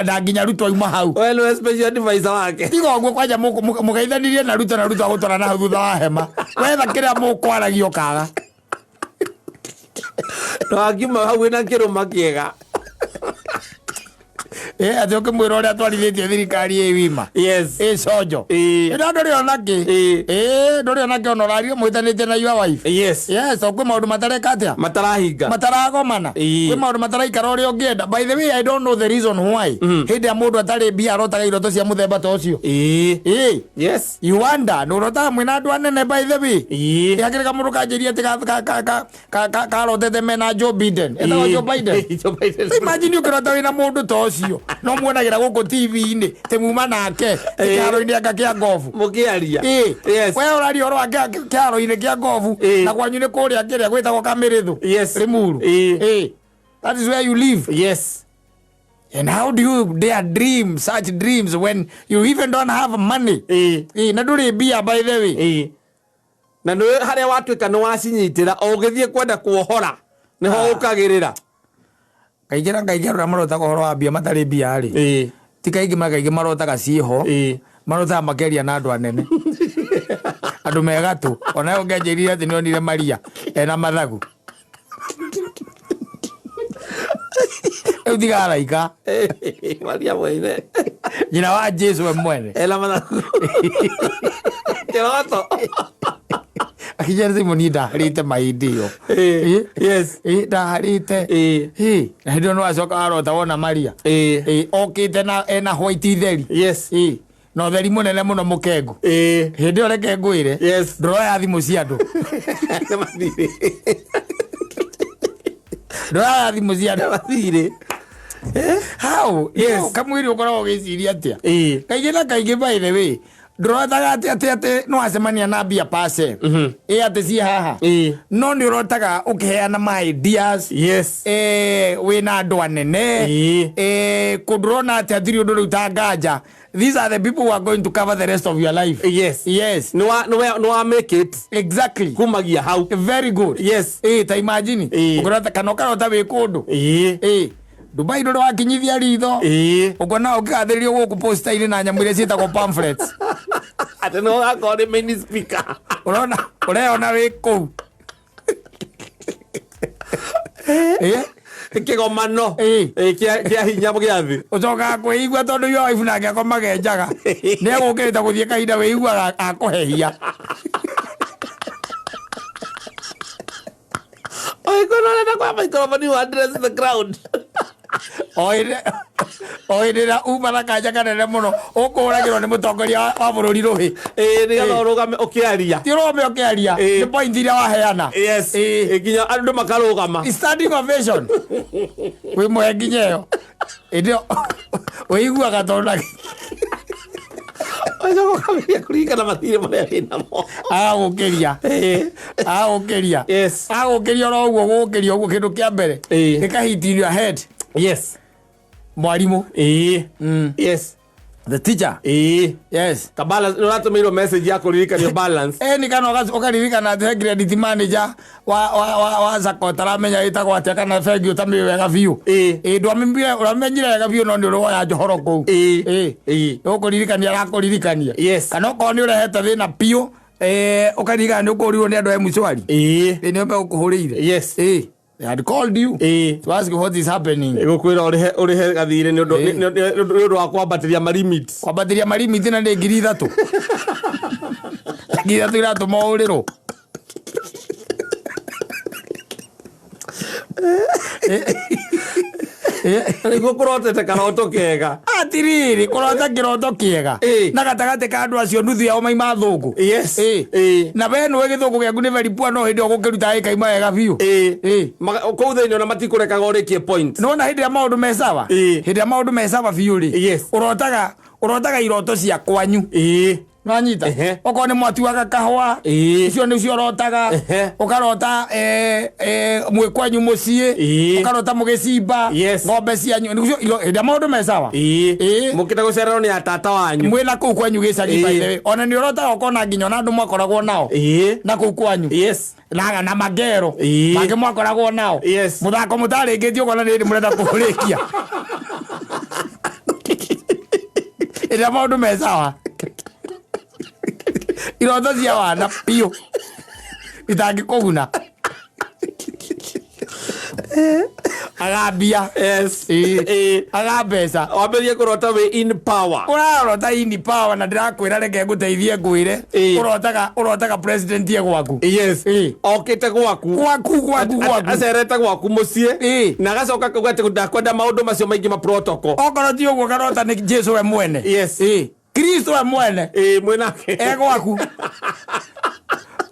na nginya Ruto auma hau. We nĩwe special advisor wake. Tiga ũguo kwanja mũgeithanirie na Ruto na Ruto agũtwara na hau thutha wa hema. Wetha kĩrĩa mũkwaragia ũkaga. Na wakiuma hau wĩna kĩrũma kĩega. Atĩ ũkĩmwĩra ũrĩa atwarithĩtie thirikari ĩ wima. Yes. Ĩ conjo. Ĩ. Ĩno ndũrĩ ona kĩ. Ĩ. Ĩ ndũrĩ ona kĩ ona ũrario mwĩtanĩtie na your wife. Yes. Yes, to kwĩ maũndũ matareka atĩa? Matarahinga. Mataragomana. Ĩ. Kwĩ maũndũ mataraikara ũrĩa ũngĩenda. By the way, I don't know the reason why. Hĩndĩ ĩrĩa mũndũ atarĩ mbia arotaga iroto cia mũthemba ta ũcio. Ĩ. Ĩ. Yes. You wonder, nĩ ũrotaga mwĩna andũ anene by the way. Ĩ. Ĩ hakĩrĩ kamũndũ kanjĩria atĩ karotete mena Joe Biden. Etagwo Joe Biden. Joe Biden. Imagine ũkĩrota wĩna mũndũ ta ũcio no muonagĩra gũkũ TV-inĩ tĩ muma nake kĩharo-inĩ anga kĩa ngobu. Mũkĩaria. Ĩ. Yes. We ũraria ũhoro wa kĩharo-inĩ kĩa ngobu Ĩ. na kwanyu nĩ kũrĩa kĩrĩa gwĩtagwo Kamĩrĩthũ. Yes. Limuru. Ĩ. Ĩ. That is where you live. Yes. And how do you dare dream such dreams when you even don't have money? Ĩ. Ĩ, na ndũrĩ mbia by the way. Ĩ. Na nĩ harĩa watuĩka nĩ wacinyitĩra o ũgĩthiĩ kwenda kuohora nĩho ũkagĩrĩra. Kaingĩ na kaingĩ andũ arĩa marotaga ũhoro wa mbia matarĩ mbia rĩ. Ĩ. Ti kaingĩ ma kaingĩ marotaga ciĩho. Ĩ. Marotaga makĩaria na andũ anene. Andũ me gatũ. Ona ũngĩanjĩrire atĩ nĩonire Maria ena mathagu. Rĩu tiga araika. Maria mwene. Nyina wa Jesu we mwene. Ena mathagu. Kĩroto. Akĩnjĩra Simoni ndaharĩte mahĩndĩ ĩyo. Ĩ. Yes. Ĩ ndaharĩte. Ĩ. Ĩ na hĩndĩ ĩyo nĩwacoka warota wona Maria. Ĩ. Ĩ okĩte na ena white theri. Yes. Ĩ na ũtheri mũnene mũno mũkengu. Ĩ. Hĩndĩ ĩyo reke ngwĩre. Yes. Ndũroya thimũ cia andũ. Nĩ mathirĩ. Ndũroya thimũ cia andũ. Nĩ mathirĩ. How? Yes. Kamwĩrĩ ũkoragwo ũgĩciria atĩa? Ĩ. Kaingĩ na kaingĩ by the way ndũrotaga atĩ atĩ atĩ nĩ wacemania na mbia pase. Ĩ atĩ ciĩ haha. Ĩ. No nĩ ũrotaga ũkĩheana ma ideas. Yes. Wĩna andũ anene. Ĩ. Kũndũ ũrona atĩ hatirĩ ũndũ rĩu ta nganja. These are the people who are going to cover the rest of your life. Yes. Yes. Nĩ wa nĩ wa make it. Exactly. Kumagia hau. Very good. Yes. Ĩ ta imagine. Ĩ. Ũkĩrota kana ũkarota wĩ kũndũ. Ĩ. Ĩ. Dubai ndũrĩ wakinyithia ritho. Ĩ. Ũkona ũkĩgathĩrĩrio gũkũ posta-inĩ na nyamũ iria ciĩtagwo pamphlets. Atĩ nĩ ũgakorwo nĩ main speaker. Ũrona ũreyona wĩ kũu. Ĩ. Kĩgomano. Ĩ. Ĩ, kĩa hinya gĩa thĩ. Ũcokaga kwĩigua tondũ your wife nake akomaga njaga. Nĩ egũkĩrĩte gũthiĩ kahinda wĩiguaga akũhehia. Ũgĩkorwo ũrenda kwa microphone you address the crowd. O hĩndĩ ĩrĩa uma na kanja kanene mũno ũkũhũragĩrwo nĩ mũtongoria wa bũrũri rũhĩ. Ĩ, nĩgetha ũrũgame ũkĩaria. Ti ũrũgame ũkĩaria. Ĩ. Nĩ point iria waheana. Yes. Ĩ. Ĩ, nginya andũ makarũgama. Standing ovation. Wĩ mũhe nginya ĩyo. Hĩndĩ ĩyo wĩiguaga tondũ na Ũcoka ũkambĩrĩria kũririkana mathirĩ marĩa wĩnamo. Agũkĩria. Ĩ. Agũkĩria. Yes. Agũkĩria oro ũguo gũkĩria ũguo kĩndũ kĩa mbere. Ĩ. Gĩkahit in your head. Yes. Mwarimũ. Ĩĩ. Yes. The teacher. Ĩĩ. Yes. Ka balance nĩ ũratũmĩirwo message ya kũririkanio balance. Ĩni kana ũkaririkana atĩ he credit manager wa sacco ũtaramenya ĩtagwo atĩa kana bengi ũtamĩũĩ wega biũ. Ĩĩ. Ĩĩ, ndwamenyire wega biũ no nĩ ũrĩ woya njohoro kũu. Ĩĩ. Ĩĩ. Ĩĩ. Ũkũririkania arakũririkania. Yes. Kana okorwo nĩ ũrehete thĩna biũ, ũkaririkana nĩ ũkũrirwo nĩ andũ a M-Shwari. Ĩĩ. Ĩĩ, nĩo megũkũhũrĩire. Yes. Ĩĩ. They had called you Ĩĩ. to ask what is happening. Ĩgũkwĩra ũrĩhe gathirĩ nĩ ũndũ Ĩĩ. nĩ ũndũ wa kwambatĩria malimits. Kwambatĩria malimit na nĩ 3,000. 3,000 iratũma ũrĩrwo. Nĩguo kũrotete karoto kega. Atiriri, kũrota kĩroto kĩega. Ĩĩ. Na gatagatĩ ka andũ acio nuthu yao maima thũngũ. Yes. Ĩĩ. Ĩĩ. Na we nĩwe gĩthũngũ gĩaku nĩ very poor no hĩndĩ ĩyo gũkĩruta gĩkaima wega biũ. Ĩĩ. Ĩĩ. Kũu thĩinĩ ona matikũrekaga ũrĩkie point. Nĩwona hĩndĩ ĩrĩa maũndũ me sawa? Ĩĩ. Hĩndĩ ĩrĩa maũndũ me sawa biũ rĩ. Yes. Ũrotaga iroto cia kwanyu. Ĩĩ. Nwanyita? Ehe. Okorwo nĩ mwatuaga kahũa. Ĩĩ. Icio nĩcio ũrotaga. Ehe. Ũkarota mwĩ kwanyu mũciĩ. Ĩĩ. Ũkarota mũgĩcimba. Yes. Ng'ombe cianyu. Nĩcio hĩndĩ ĩrĩa maũndũ me sawa. Ĩĩ. Ĩĩ. Mũkĩte gũcererwo nĩ atata wanyu. Mwĩ na kũu kwanyu gĩcagi Ĩĩ. by the way. Ona nĩ ũrotaga ũkona nginya ona andũ mwakoragwo nao. Ĩĩ. Na kũu kwanyu. Yes. Na magero. Ĩĩ. Mangĩ mwakoragwo nao. Yes. Mũthako mũtarĩkĩtie ũkona nĩ hĩndĩ mũrenda kũũrĩkia. Ĩrĩa maũndũ me sawa. Iroto cia wana biũ itangĩkũguna. Agambia. Yes. Ĩĩ. Ĩĩ. Aga mbeca. Wambĩrĩrie kũrota wĩ in power. Ũrarota ini power na ndĩrakwĩra reke ngũteithie ngwĩre. Ĩĩ. Ũrotaga president e gwaku. Yes. Ĩĩ. Okĩte gwaku. Gwaku gwaku gwaku. Acerete gwaku mũciĩ. Ĩĩ. Na agacoka akauga atĩ ndakwenda maũndũ macio maingĩ ma protocol. Okorwo ti ũguo karota nĩ Jesu we mwene. Yes. Ĩĩ. Kristo we mwene. Ĩĩ mwĩnake. E gwaku.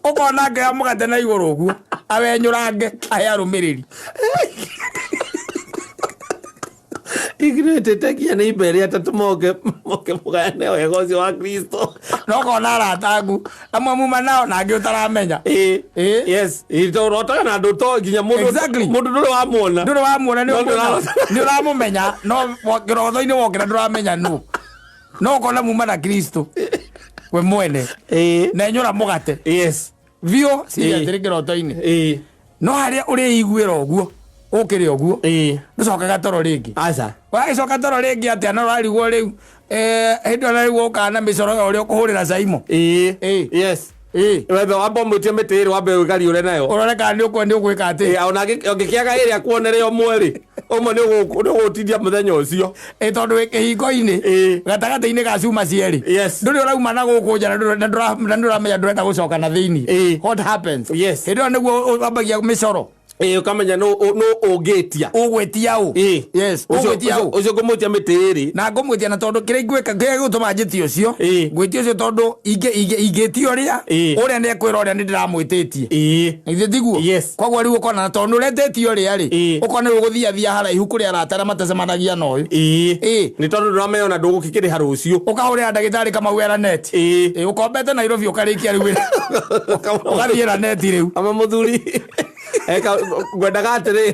Ũkona ngĩoya mũgate na igũrũ ũguo. Awenyũrange ahe arũmĩrĩri. Igirĩtĩte nginya nĩ imbere atatũ moke mũgayane wega ũcio wa Kristo. Na ũkona arata aku amwe muma nao na angĩ ũtaramenya. Ĩĩ. Ĩĩ. Yes. Ĩĩ, to ũrotaga na andũ to nginya mũndũ Exactly. mũndũ ndũrĩ wamuona. Ndũrĩ wamuona No ndũrarota. nĩ ũramũmenya no kĩrotho-inĩ wokĩra ndũramenya nũ. No ũkona muma na Kristo we mwene. Ĩĩ. Na enyũra mũgate. Yes. Biũ ciria Ĩĩ. atĩrĩ kĩroto-inĩ. Ĩĩ. No harĩa ũrĩiguĩra ũguo ũkĩrĩ ũguo Ĩĩ. ndũcokaga toro rĩngĩ. Aca. Wagĩcoka toro rĩngĩ atĩa na ũrarigwo rĩu hĩndĩ ĩyo narĩguo ũkaga na mĩcoro ya ũrĩa ũkũhũrĩra Caimo. Ĩĩ. Ĩĩ. Yes. Ĩĩ. Wembe wamba ũmwĩtie mĩtĩ ĩrĩ wambe wĩgariũre nayo. Ũrore kana nĩ ũgwĩka atĩ. Ĩĩ, ona ũngĩkĩaga ĩrĩa kuonere ũmwe rĩ, ũmwe nĩ ũgũtindia mũthenya ũcio. Ĩĩ, tondũ wĩ kĩhingo-inĩ Ĩĩ. gatagatĩ-inĩ ga cuma cierĩ. Yes. Ndũrĩ ũrauma na gũkũ nja na ndũramenya ndũrenda gũcoka na thĩinĩ. Ĩĩ. What happens? Yes. Hĩndĩ ĩyo nĩguo wambagia mĩcoro. Ĩĩ, ũkamenya nũ ũngĩtia. Ũgwĩtia ũ. Ĩĩ. Yes. Ũcio Ũgwĩtia ũ. ũcio ngũmwĩtia mĩtĩ ĩrĩ. Na ngũmwĩtia na tondũ kĩrĩa ingwĩka kĩrĩa gĩgũtũma njĩtie ũcio. Ĩĩ. Ngwĩtia ũcio tondũ ingĩtia ũrĩa Ĩĩ. ũrĩa nĩekwĩra ũrĩa nĩndĩramwĩtĩtie. Ĩĩ. Githĩ tiguo? Yes. Koguo rĩu ũkona na tondũ nĩũretĩtie ũrĩa rĩ, Ĩĩ. ũkona rĩu ũgũthiathia haraihu kũrĩ arata arĩa matacemanagia na ũyũ. Ĩĩ. Ĩĩ. Nĩ tondũ ndũramenya ona ndũgũkĩkĩrĩha rũciũ. Ũkahũrĩra ndagĩtarĩ Kamau era net. Ĩĩ. Ĩĩ, ũkombete Nairobi ũkarĩkia rĩu wĩra. Ũgathiĩ ra net rĩu. Ama mũthuri eka ngwendaga atĩrĩ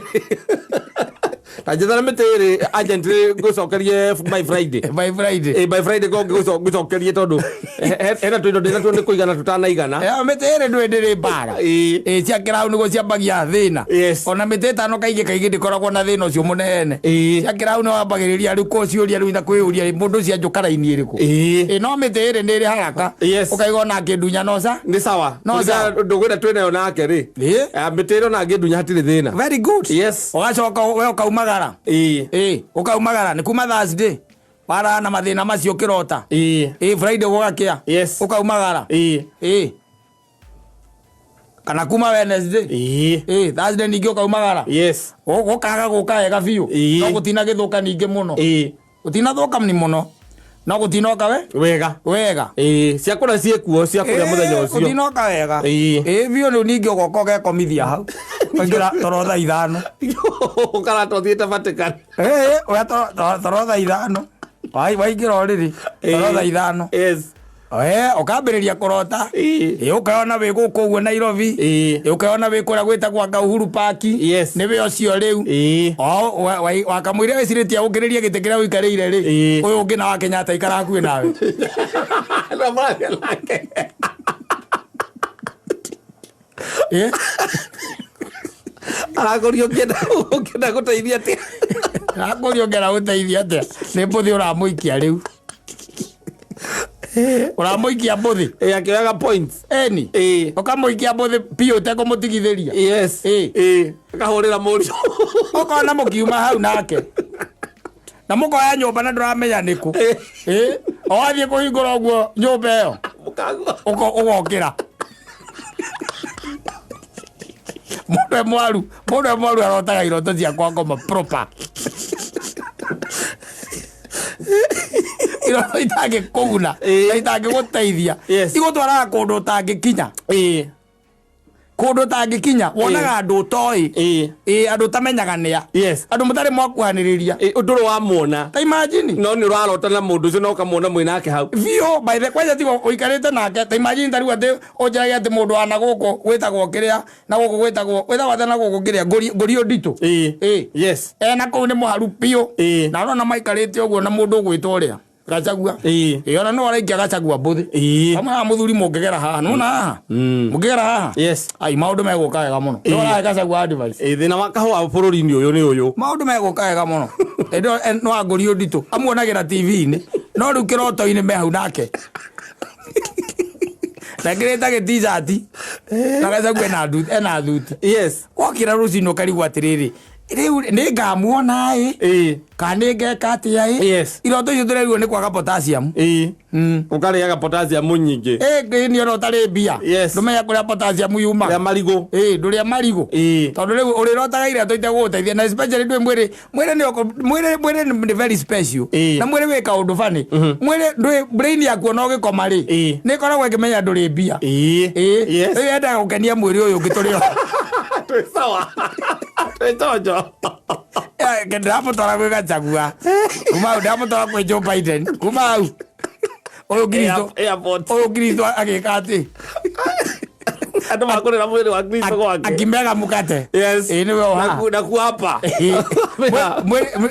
ta njethera mĩtĩ ĩrĩ agent ngũcokerie by Friday. By Friday. Ĩĩ, by Friday ko ngũcokerie tondũ hena tũindo ndĩnatuo nĩ kũigana tũtanaigana. Mĩtĩ ĩrĩ ndũĩ ndĩrĩ mbara. Ĩĩ. Ĩĩ, cia kĩraũ nĩguo ciambagia thĩna. Yes. Ona mĩtĩ ĩtano kaingĩ kaingĩ ndĩkoragwo na thĩna ũcio mũnene. Ĩĩ. Cia kĩraũ nĩ wambagĩrĩria rĩu kũciũria rĩu na kwĩyũria mũndũ ũcio anjũka raini ĩrĩkũ. Ĩĩ. Ĩĩ, no mĩtĩ ĩrĩ nĩ ĩrĩ haraka. Yes. Ũkaigua ona ngĩndunya noca. Nĩ sawa. No sawa. Ndũkwĩra twĩnayo nake rĩ. Ĩĩ. Mĩtĩ ĩrĩ ona ngĩndunya hatirĩ thĩna. Very good. Yes. Ũgacoka we ũkaumagara. Ĩĩ. Ĩĩ, ũkaumagara nĩ kuma Thursday. Waraga na mathĩna macio kĩrota. Ĩĩ. Ĩĩ, Friday gũgakĩa. Yes. Ũkaumagara. Ĩĩ. Ĩĩ. Kana kuma Wednesday. Ĩĩ. Ĩĩ, Thursday ningĩ ũkaumagara. Yes. Gũkaga gũka wega biũ. Ĩĩ. No gũtinagĩthũka ningĩ mũno. Ĩĩ. Gũtinathũka ni mũno. No gũtinoka we Wega. wega. Ĩĩ, cia kũrĩa ciĩkuo cia kũrĩa mũthenya ũcio. Gũtinoka wega. Ĩĩ. Ĩĩ biũ rĩu ningĩ ũgoka ũgekomithia hau. Ũkaingĩra toro thaa ithano. Ũkarata ũthiĩte Vatican. Ĩĩ, oya toro thaa ithano. Waingĩra ũrĩrĩ toro thaa ithano. Yes. Ũkambĩrĩria kũrota. Ĩĩ. Ĩ, ũkeyona wĩ gũkũ ũguo Nairobi. Ĩĩ. Ĩ, ũkeyona wĩ kũrĩa gwĩtagwo anga Uhuru Park. Yes. Nĩwe ũcio rĩu. Ĩĩ. O, wakamũira wĩcirĩtie ũkĩrĩrie gĩtĩ kĩrĩa ũikarĩire rĩ. Ĩĩ. Ũyũ ũngĩ na wa Kenyatta ikara hakuhĩ nawe. Na mũraria nake. Ĩ? Arakũria ũngĩenda gũteithia atĩa? Arakũria ũngĩenda gũteithia atĩa? Nĩ mbũthĩ ũramũikia rĩu. Ũramũikia mbũthĩ. Ĩĩ, akĩoyaga points. Eni. Ĩĩ. Ũkamũikia mbũthĩ biũ ũtekũmũtigithĩria. Yes. Ĩĩ. Ĩĩ. Akahũrĩra mũriũ. Ũkona mũkiuma hau nake. Na mũkoya nyũmba na ndũramenya nĩkũ. Ĩ. O wathiĩ kũhingũra ũguo nyũmba ĩyo. Mũkagwa. Ũgokĩra. Mũndũ e mwaru, mũndũ e mwaru arotaga iroto cia kwa ngoma proper. Iroto itangĩkũguna, Ĩĩ. na itangĩgũteithia. Yes. Igũtwaraga kũndũ ũtangĩkinya. Ĩĩ. Kũndũ ũtangĩkinya, wonaga andũ ũtoĩ. Ĩĩ. Ĩĩ, andũ ũtamenyaga nĩa. Yes. Andũ mũtarĩ mwakuhanĩrĩria. Ĩĩ, ndũrĩ wamuona. Ta imagine. No nĩ ũrarota na mũndũ ũcio na ũkamuona mwĩ nake hau. Biũ, by the kwanja tiga ũikarĩte nake, ta imagine ta rĩu atĩ ũnjĩrage atĩ mũndũ wa na gũkũ gwĩtagwo kĩrĩa, na gũkũ gwĩtagwo, gwĩtagwo atĩa na gũkũ kĩrĩa, ngũri ũnditũ. Ĩĩ. Ĩĩ. Yes. Ena kũu nĩ mũharu biũ. Ĩĩ. Na ũrona maikarĩte ũguo na mũndũ ũgwĩtwo ũrĩa, Gachagua. Ĩĩ. Ĩĩ, ona no araikia Gachagua mbũthĩ. Ĩĩ. Hamwe haha mũthuri mũngĩgera haha, nĩwona haha? Mũngĩgera haha? Yes. Ai, maũndũ megũka wega mũno. Nĩ ũrahe Gachagua advice. Ĩĩ, thĩna wa kahũa bũrũri-inĩ ũyũ nĩ ũyũ. Maũndũ megũka wega mũno. Ĩndĩ no angũri ũnditũ amuonagĩra TV-inĩ, no rĩu kĩroto-inĩ me hau nake. Nekĩrĩte gĩtishati na Gachagua ena thuti. Yes. Wokĩra rũcinĩ ũkarigwo atĩrĩrĩ, rĩu nĩ ngamuona ĩ? Ĩĩ. Kana nĩ ngeka atĩa ĩ? Yes. Iroto icio tũrerirwo nĩ kwaga potassium. Ĩĩ. Ũkarĩaga potassium nyingĩ. Ĩ, nĩ ona ũtarĩ mbia. Yes. Ndũmenya kũrĩa potassium yumaga. Rĩa marigũ. Ĩĩ, ndũrĩa marigũ. Ĩĩ. Tondũ rĩu ũrĩrotaga iroto itegũgũteithia na especially ndũĩ mwĩrĩ, mwĩrĩ nĩ mwĩrĩ, mwĩrĩ nĩ very special. Ĩĩ. Na mwĩrĩ wĩ kaũndũ funny. Mwĩrĩ ndũĩ brain yaku ona ũgĩkoma rĩ, Ĩĩ. nĩ ĩkoragwo ĩkĩmenya ndũrĩ mbia. Ĩĩ. Ĩĩ. Yes. Rĩu yendaga gũkenia mwĩrĩ ũyũ ũngĩ tũrĩ o. Twĩ sawa. Twĩ chonjo. Ndĩramũtwara gwĩ Gachagua. Kuma hau ndĩramũtwara kwĩ Joe Biden. Kuma hau. Ũyũ Kristo. Airport. Ũyũ Kristo agĩka atĩ. Andũ makũrĩra mwĩrĩ wa Kristo gwake. Akimega mukate. Yes. Ĩĩ nĩwe ũhaha. Na kuapa.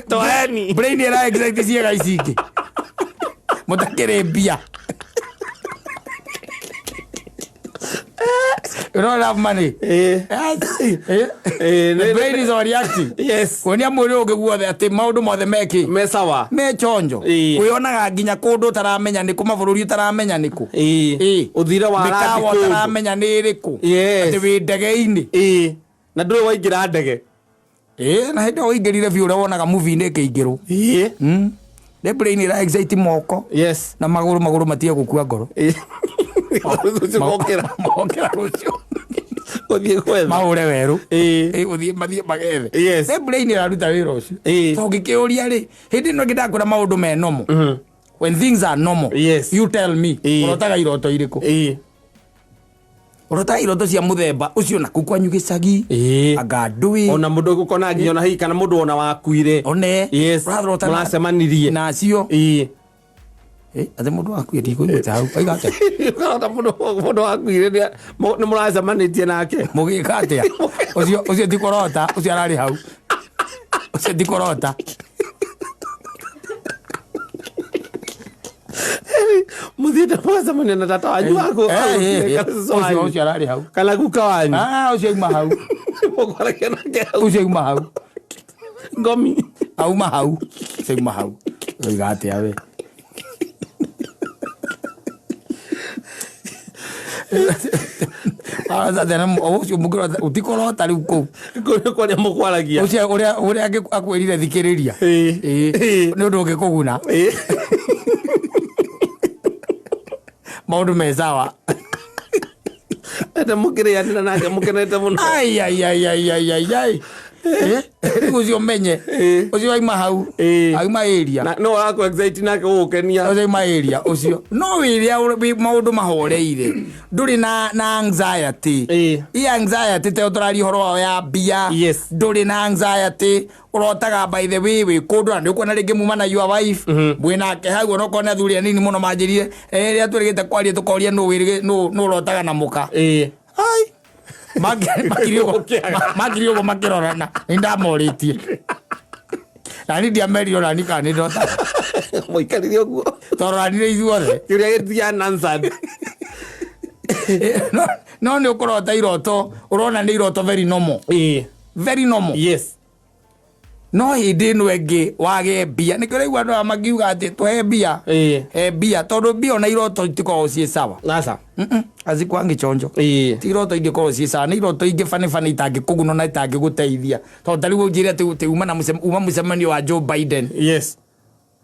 Toeni. Brain ĩra excite ciĩga ici ingĩ. Mũtakĩrĩ mbia. You don't have money. Ĩĩ. Yes. Eh. Ĩĩ, The nĩ- brain is overreacting. Yes. Kuonia mwĩrĩ ũngĩ guothe atĩ maũndũ mothe mekĩ. Me sawa. Me chonjo. Ĩĩ. Wĩonaga nginya kũndũ ũtaramenya nĩkũ, mabũrũri ũtaramenya nĩkũ. Ĩĩ. Ĩĩ. Ũthire wa Mĩkawa rathi kũndũ. ũtaramenya nĩ ĩrĩkũ. Yes. Atĩ wĩ ndege-inĩ. Ĩĩ. Na ndũrĩ waingĩra ndege. Ĩĩ, na hĩndĩ ĩyo ũingĩrire biũ ũrĩa wonaga movie-inĩ ĩkĩingĩrwo. Ĩĩ. Nĩ brain ĩra excite moko. Yes. Na magũrũ, magũrũ matige gũkua ngoro. Ĩĩ. Rũciũ gũkĩra. Mokĩra rũciũ. Gũthiĩ gwetha. Mahũre werũ. Ĩĩ. Ĩĩ, gũthiĩ mathiĩ magethe. Yes. Nĩ brain ĩraruta wĩra ũcio. Ĩĩ. To ngĩkĩũria rĩ, hĩndĩ ĩno ĩngĩ ndakwĩra maũndũ me normal. When things are normal, Yes. you tell me, Ĩĩ. ũrotaga iroto irĩkũ? Ĩĩ. Ũrotaga iroto cia mũthemba ũcio na kũu kwanyu gĩcagi. Ĩĩ. Anga ndũĩ. Ona mũndũ ũgũkona nginya ona hihi kana mũndũ ona wakuire. One. Yes. Ũrarota Mũracemanirie. nacio. Ĩĩ. Atĩ mũndũ wakuire ndikũigua hau. Oiga atĩa? Ũkarota mũndũ wakuire nĩ mũracemanĩtie nake. Mũgĩka atĩa? Ũcio, ũcio ti kũrota, ũcio ararĩ hau. Ũcio ti kũrota. Mũthiĩte mũgacemania na tata wanyu waku. Eh, eh, Kana cũcũ eh. wanyu. Ũcio, ũcio ararĩ hau. Kana guka wanyu. Ah, ũcio auma hau. Mũkwaragia nake hau. Ũcio auma hau. Ngomi. Auma hau. Ũcio auma hau. Oiga atĩa we? Ũcio mũngĩrota, ũtikũrota rĩu kũu. Kũu nĩ kwaria mũkwaragia. Ũcio ũrĩa, ũrĩa akwĩrire thikĩrĩria. Ĩĩ. Ĩĩ. Ĩĩ. Nĩ ũndũ ũngĩkũguna. Ĩĩ. Maũndũ me sawa. Ende mũkĩrĩanĩra nake mũkenete mũno. Ai, ai, ai, ai, ai, ai, ai. Rĩu ũcio menye ũcio aima hau, aima area. Na no araku excite nake gũgũkenia. Ũcio aima area ũcio no wĩrĩa wĩ maũndũ mahoreire, ndũrĩ na anxiety. I anxiety te tũraria ũhoro wao ya mbia. Ndũrĩ na anxiety, ũrotaga by the way wĩ kũndũ na nĩ ũkuona rĩngĩ muma na your wife, mwĩ nake hau, onokorwo nĩ athuri anini mũno manjĩrire rĩrĩa twĩrĩgĩte kwaria tũkoria nũ nũ ũrotaga na mũka. Ai. Makiri ũguo. Ũkĩaga. Makiri ũguo makĩrorana, nĩ ndamorĩtie nani ndiamerire onani kana nĩ ndotaga. Mũikarire ũguo. Twaroranire ithuothe. Kĩũria gĩtirĩ unanswered. No nĩ ũkũrota iroto ũrona nĩ iroto very normal. Very normal. No hĩndĩ ĩno ĩngĩ wage mbia, nĩkĩo ũraigua andũ aya makiuga atĩ tũhe mbia. He mbia, tondũ mbia ona iroto itikoragwo ciĩ sawa. Aca. Azikwangi chonjo. Ti iroto ingĩkorwo ciĩ sawa, nĩ iroto ingĩ bani bani itangĩkũguna na itangĩgũteithia, tondũ ta rĩu ũnjĩre atĩ uma mũcemanio wa Joe Biden. Yes,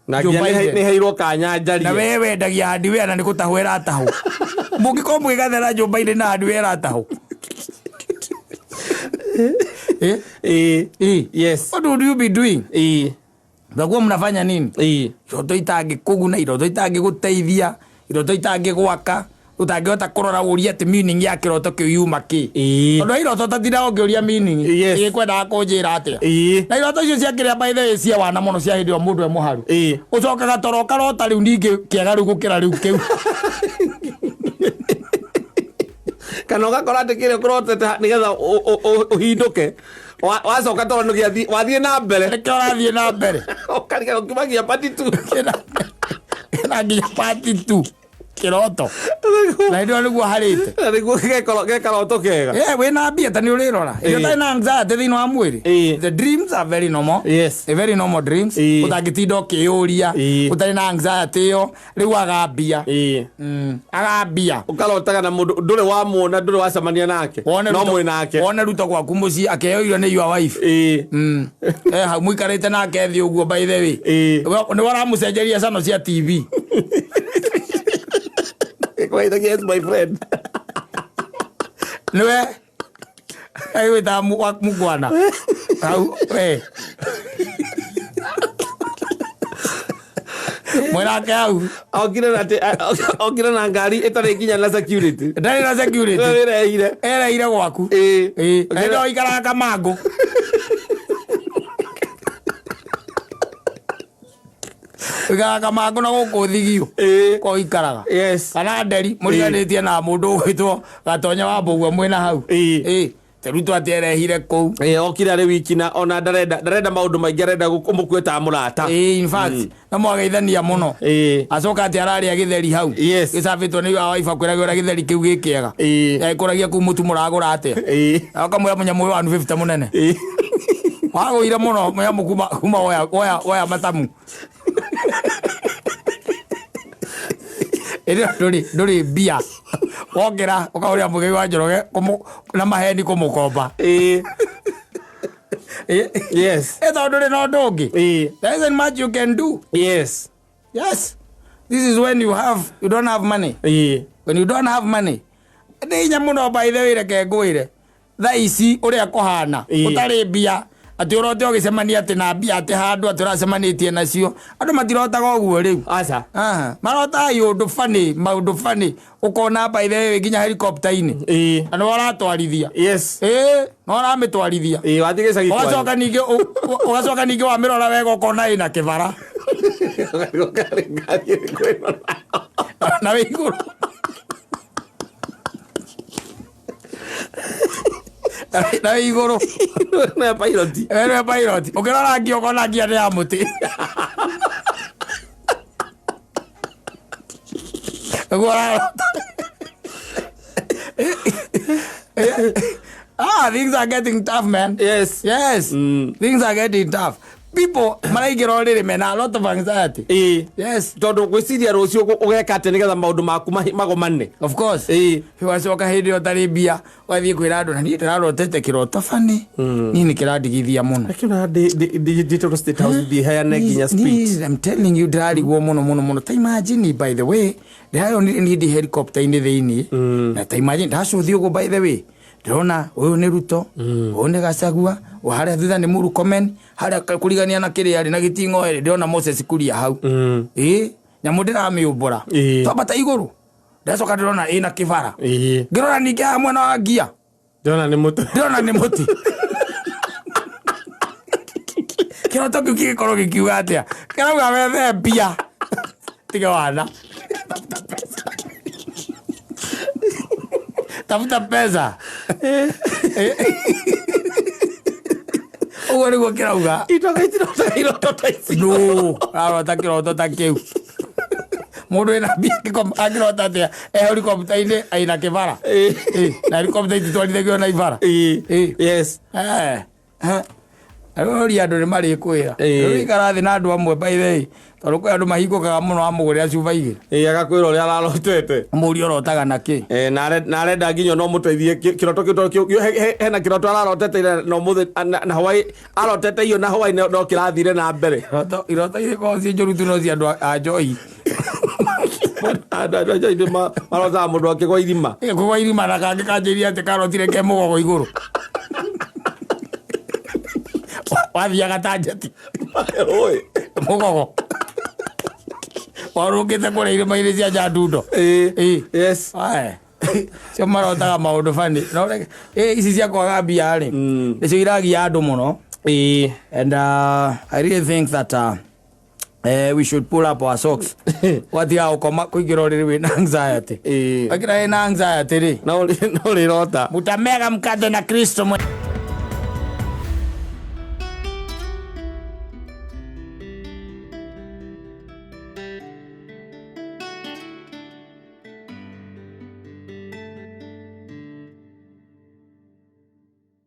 na Joe nginya Biden. nĩ heirwo kanya Na njarie. we wendagia hardware na nĩ gũtahwo ĩratahwo, mũngĩkorwo mũgĩgathera Joe Biden na hardware ĩratahwo. Eh? What would you be doing? Mtakuwa mnafanya nini? Iroto itangĩkũguna, iroto itangĩgũteithia, iroto itangĩgwaka, ũtangĩhota kũrora ũrie atĩ meaning ya kĩroto kĩu yuma kĩ. Tondũ iroto tatindaga ũngĩũria meaning. Ĩkwendaga kũnjĩra atĩa? Na iroto icio cia kĩrĩa, by the way, cia wana mũno, cia hĩndĩ ĩyo mũndũ e mũharu. Ũcokaga toro ũkarota rĩu ningĩ kĩega rĩu gũkĩra rĩu kĩu. Kana ũgakora atĩ kĩrĩa ũkũrotete nĩgetha ũhindũke, wacoka toro nĩgĩathiĩ wathiĩ na mbere. Nĩkĩo ũrathiĩ na mbere. Ũkariga ũkimagia part two. Kĩna nginya part two kĩroto na hĩndĩ ĩyo nĩguo harĩte. Na nĩguo gekaroto kega. Eh, wĩna mbia ta nĩ ũrĩrora. Ĩyo ũtarĩ na anxiety thĩinĩ wa mwĩrĩ. The dreams are very normal. The very normal dreams. Ũtangĩtinda ũkĩyũria. Ũtarĩ na anxiety ĩyo, rĩu agambia. Agambia. Ũkarotaga na mũndũ ndũrĩ wamuona, ndũrĩ wacemania nake, Wone no Ruto- mwĩ nake. Wone Ruto gwaku mũciĩ akĩheo irio nĩ your wife. Eh, hau mũikarĩte nake thĩ ũguo, by the way. Nĩ waramucenjeria cano cia TV. Kwahithagia, "Yes, my friend." Nĩwe wĩtaga mugwana hau, eh. Mwĩnake hau. Okire na okire na ngari ĩtarĩ nginya na security. Ndarĩ na security. Wĩreheire. Ereire gwaku. Ĩĩ. Na hĩndĩ ĩyo ikaraga kamangũ, ikaraga kamangũ na gũkũ thigio. Ko ikaraga. Kana nderi mũriganĩtie na mũndũ ũgwĩtwo Gatonya wa Mbũgua mwĩna hau. Ĩĩ, ta Ruto atĩ erehire kũu. Ĩĩ, okire arĩ wiki na ona ndarenda maũndũ maingĩ, arenda ũmũkue ta mũrata. Ĩĩ, in fact na mwageithania mũno. Acoka atĩ ararĩa gĩtheri hau. Gĩcabĩtwo nĩ wa waiba, kwĩragwo ũrĩa gĩtheri kĩu gĩ kĩega. Ekũragia kũu mũtu mũragũra atĩa. Akamwĩra mũnyamũ ũyũ 150 mũnene. Wagũire mũno mũnyamũ kuma woya matamu. Ĩrĩa ndũrĩ mbia, wokĩra ũkahũrĩra mũgei wa Njoroge na maheni kũmũkomba. Ĩ tondũ ndũrĩ na ũndũ ũngĩ. There isn't much you can do. Yes, this is when you don't have money. When you don't have money, nĩ hinya mũno, by the way, reke ngwĩre thaa ici ũrĩa kũhana. Ũtarĩ mbia atĩ ũrote ũgĩcemania atĩ na mbia, atĩ handũ atĩ ũracemanĩtie nacio, andũ matirotaga ũguo rĩu. Aca. Aha, marotaga iũndũ bani, maũndũ bani, ũkona by the way nginya helicopter-inĩ na nĩwe ũratwarithia. Ĩĩ, no ũramĩtwarithia. Ĩĩ, wathiĩ gĩcagi kwanyu. Ũgacoka ningĩ wamĩrora wega ũkona ĩna kĩbara. Ũkarĩ ngari ĩrĩkũ ĩno? Na wĩ igũrũ. Na wĩ igũrũ. Na pilot. We nĩwe pilot, ũkĩrora ngia ũkona ngia nĩ ya mũtĩ nĩguo ũrarota. Ah, things are getting tough, man. Yes. Things are getting tough. People maraingĩra ũrĩrĩ mena a lot of anxiety. Tondũ gwĩciria rũciũ ũgeka atĩa nĩgetha maũndũ maku magomane. Of course. Wacoka hĩndĩ ĩyo ũtarĩ mbia, ũgathiĩ kwĩra andũ na niĩ ndĩrarotete kĩroto bani, niĩ nĩ kĩrandigithia mũno. Akĩona ndĩtwo State House thiĩ heane nginya speech. Niĩ, I'm telling you, ndĩrarigwo mũno mũno mũno. Ta imagine, by the way, ndĩrayonire niĩ ndĩ helicopter-inĩ thĩinĩ, na ta imagine ndacũthi ũguo, by the way, Ndĩrona ũyũ nĩ Ruto, ũyũ nĩ Gachagua, harĩa thutha nĩ Murkomen, harĩa kũrigania na kĩrĩa rĩ na gĩting'oe rĩ, ndĩrona Moses Kuria hau. Ĩĩ, nyamũ ndĩramĩũmbũra. Twambata igũrũ, ndacoka ndĩrona ĩna kĩbara. Ngĩrora ningĩ haha mwena wa ngia, Ndĩrona nĩ mũtĩ. Ndĩrona nĩ mũtĩ. Kĩroto kĩu kĩgĩkorwo gĩkiuga atĩa? Kĩrauga wethe mbia, tiga wana, tafuta pesa. Ũguo nĩguo kĩrauga. Itoka itirotaga iroto ta ici. No arota kĩroto ta kĩu? Mũndũ wĩna mbia angĩrota atĩa e helikopta-inĩ aina kĩbara? Na helikopta ititwarithagio na ibara. Rĩu andũ nĩ marĩkwĩra. Rĩu ikara thĩ na andũ amwe, by the way, tondũ kwĩ andũ mahingũkaga mũno wamũgũrĩra cuba igĩrĩ. Ĩĩ, agakwĩra ũrĩa ararotete. Mũria ũrotaga na kĩ? Na arenda nginya no mũteithie kĩroto kĩu, tondũ hena kĩroto ararotete ira na ũmũthĩ na hwaĩ arotete iyo na hwaĩ no kĩrathire na mbere. Iroto irĩkoragwo ciĩ njũru tu no cia andũ a njohi. Andũ a njohi nĩ marotaga mũndũ akĩgwa irima. Kũgwa irima, na kangĩ kanjĩria atĩ karotire ke mũgogo igũrũ wathiaga ta njeti. Oi. Mũgogo warũngĩte kũrĩa irĩma-inĩ cia Njandundo. Ae. Cio marotaga maũndũ bani no ici cia kwaga mbia rĩ, nĩcio iragia andũ mũno. And I really think that we should pull up our socks, watiga gũkoma kũingĩra ũrĩrĩ wĩna anxiety. Wakĩra wĩna anxiety rĩ, No ũrĩrota. Mutamega mkate na Kristo.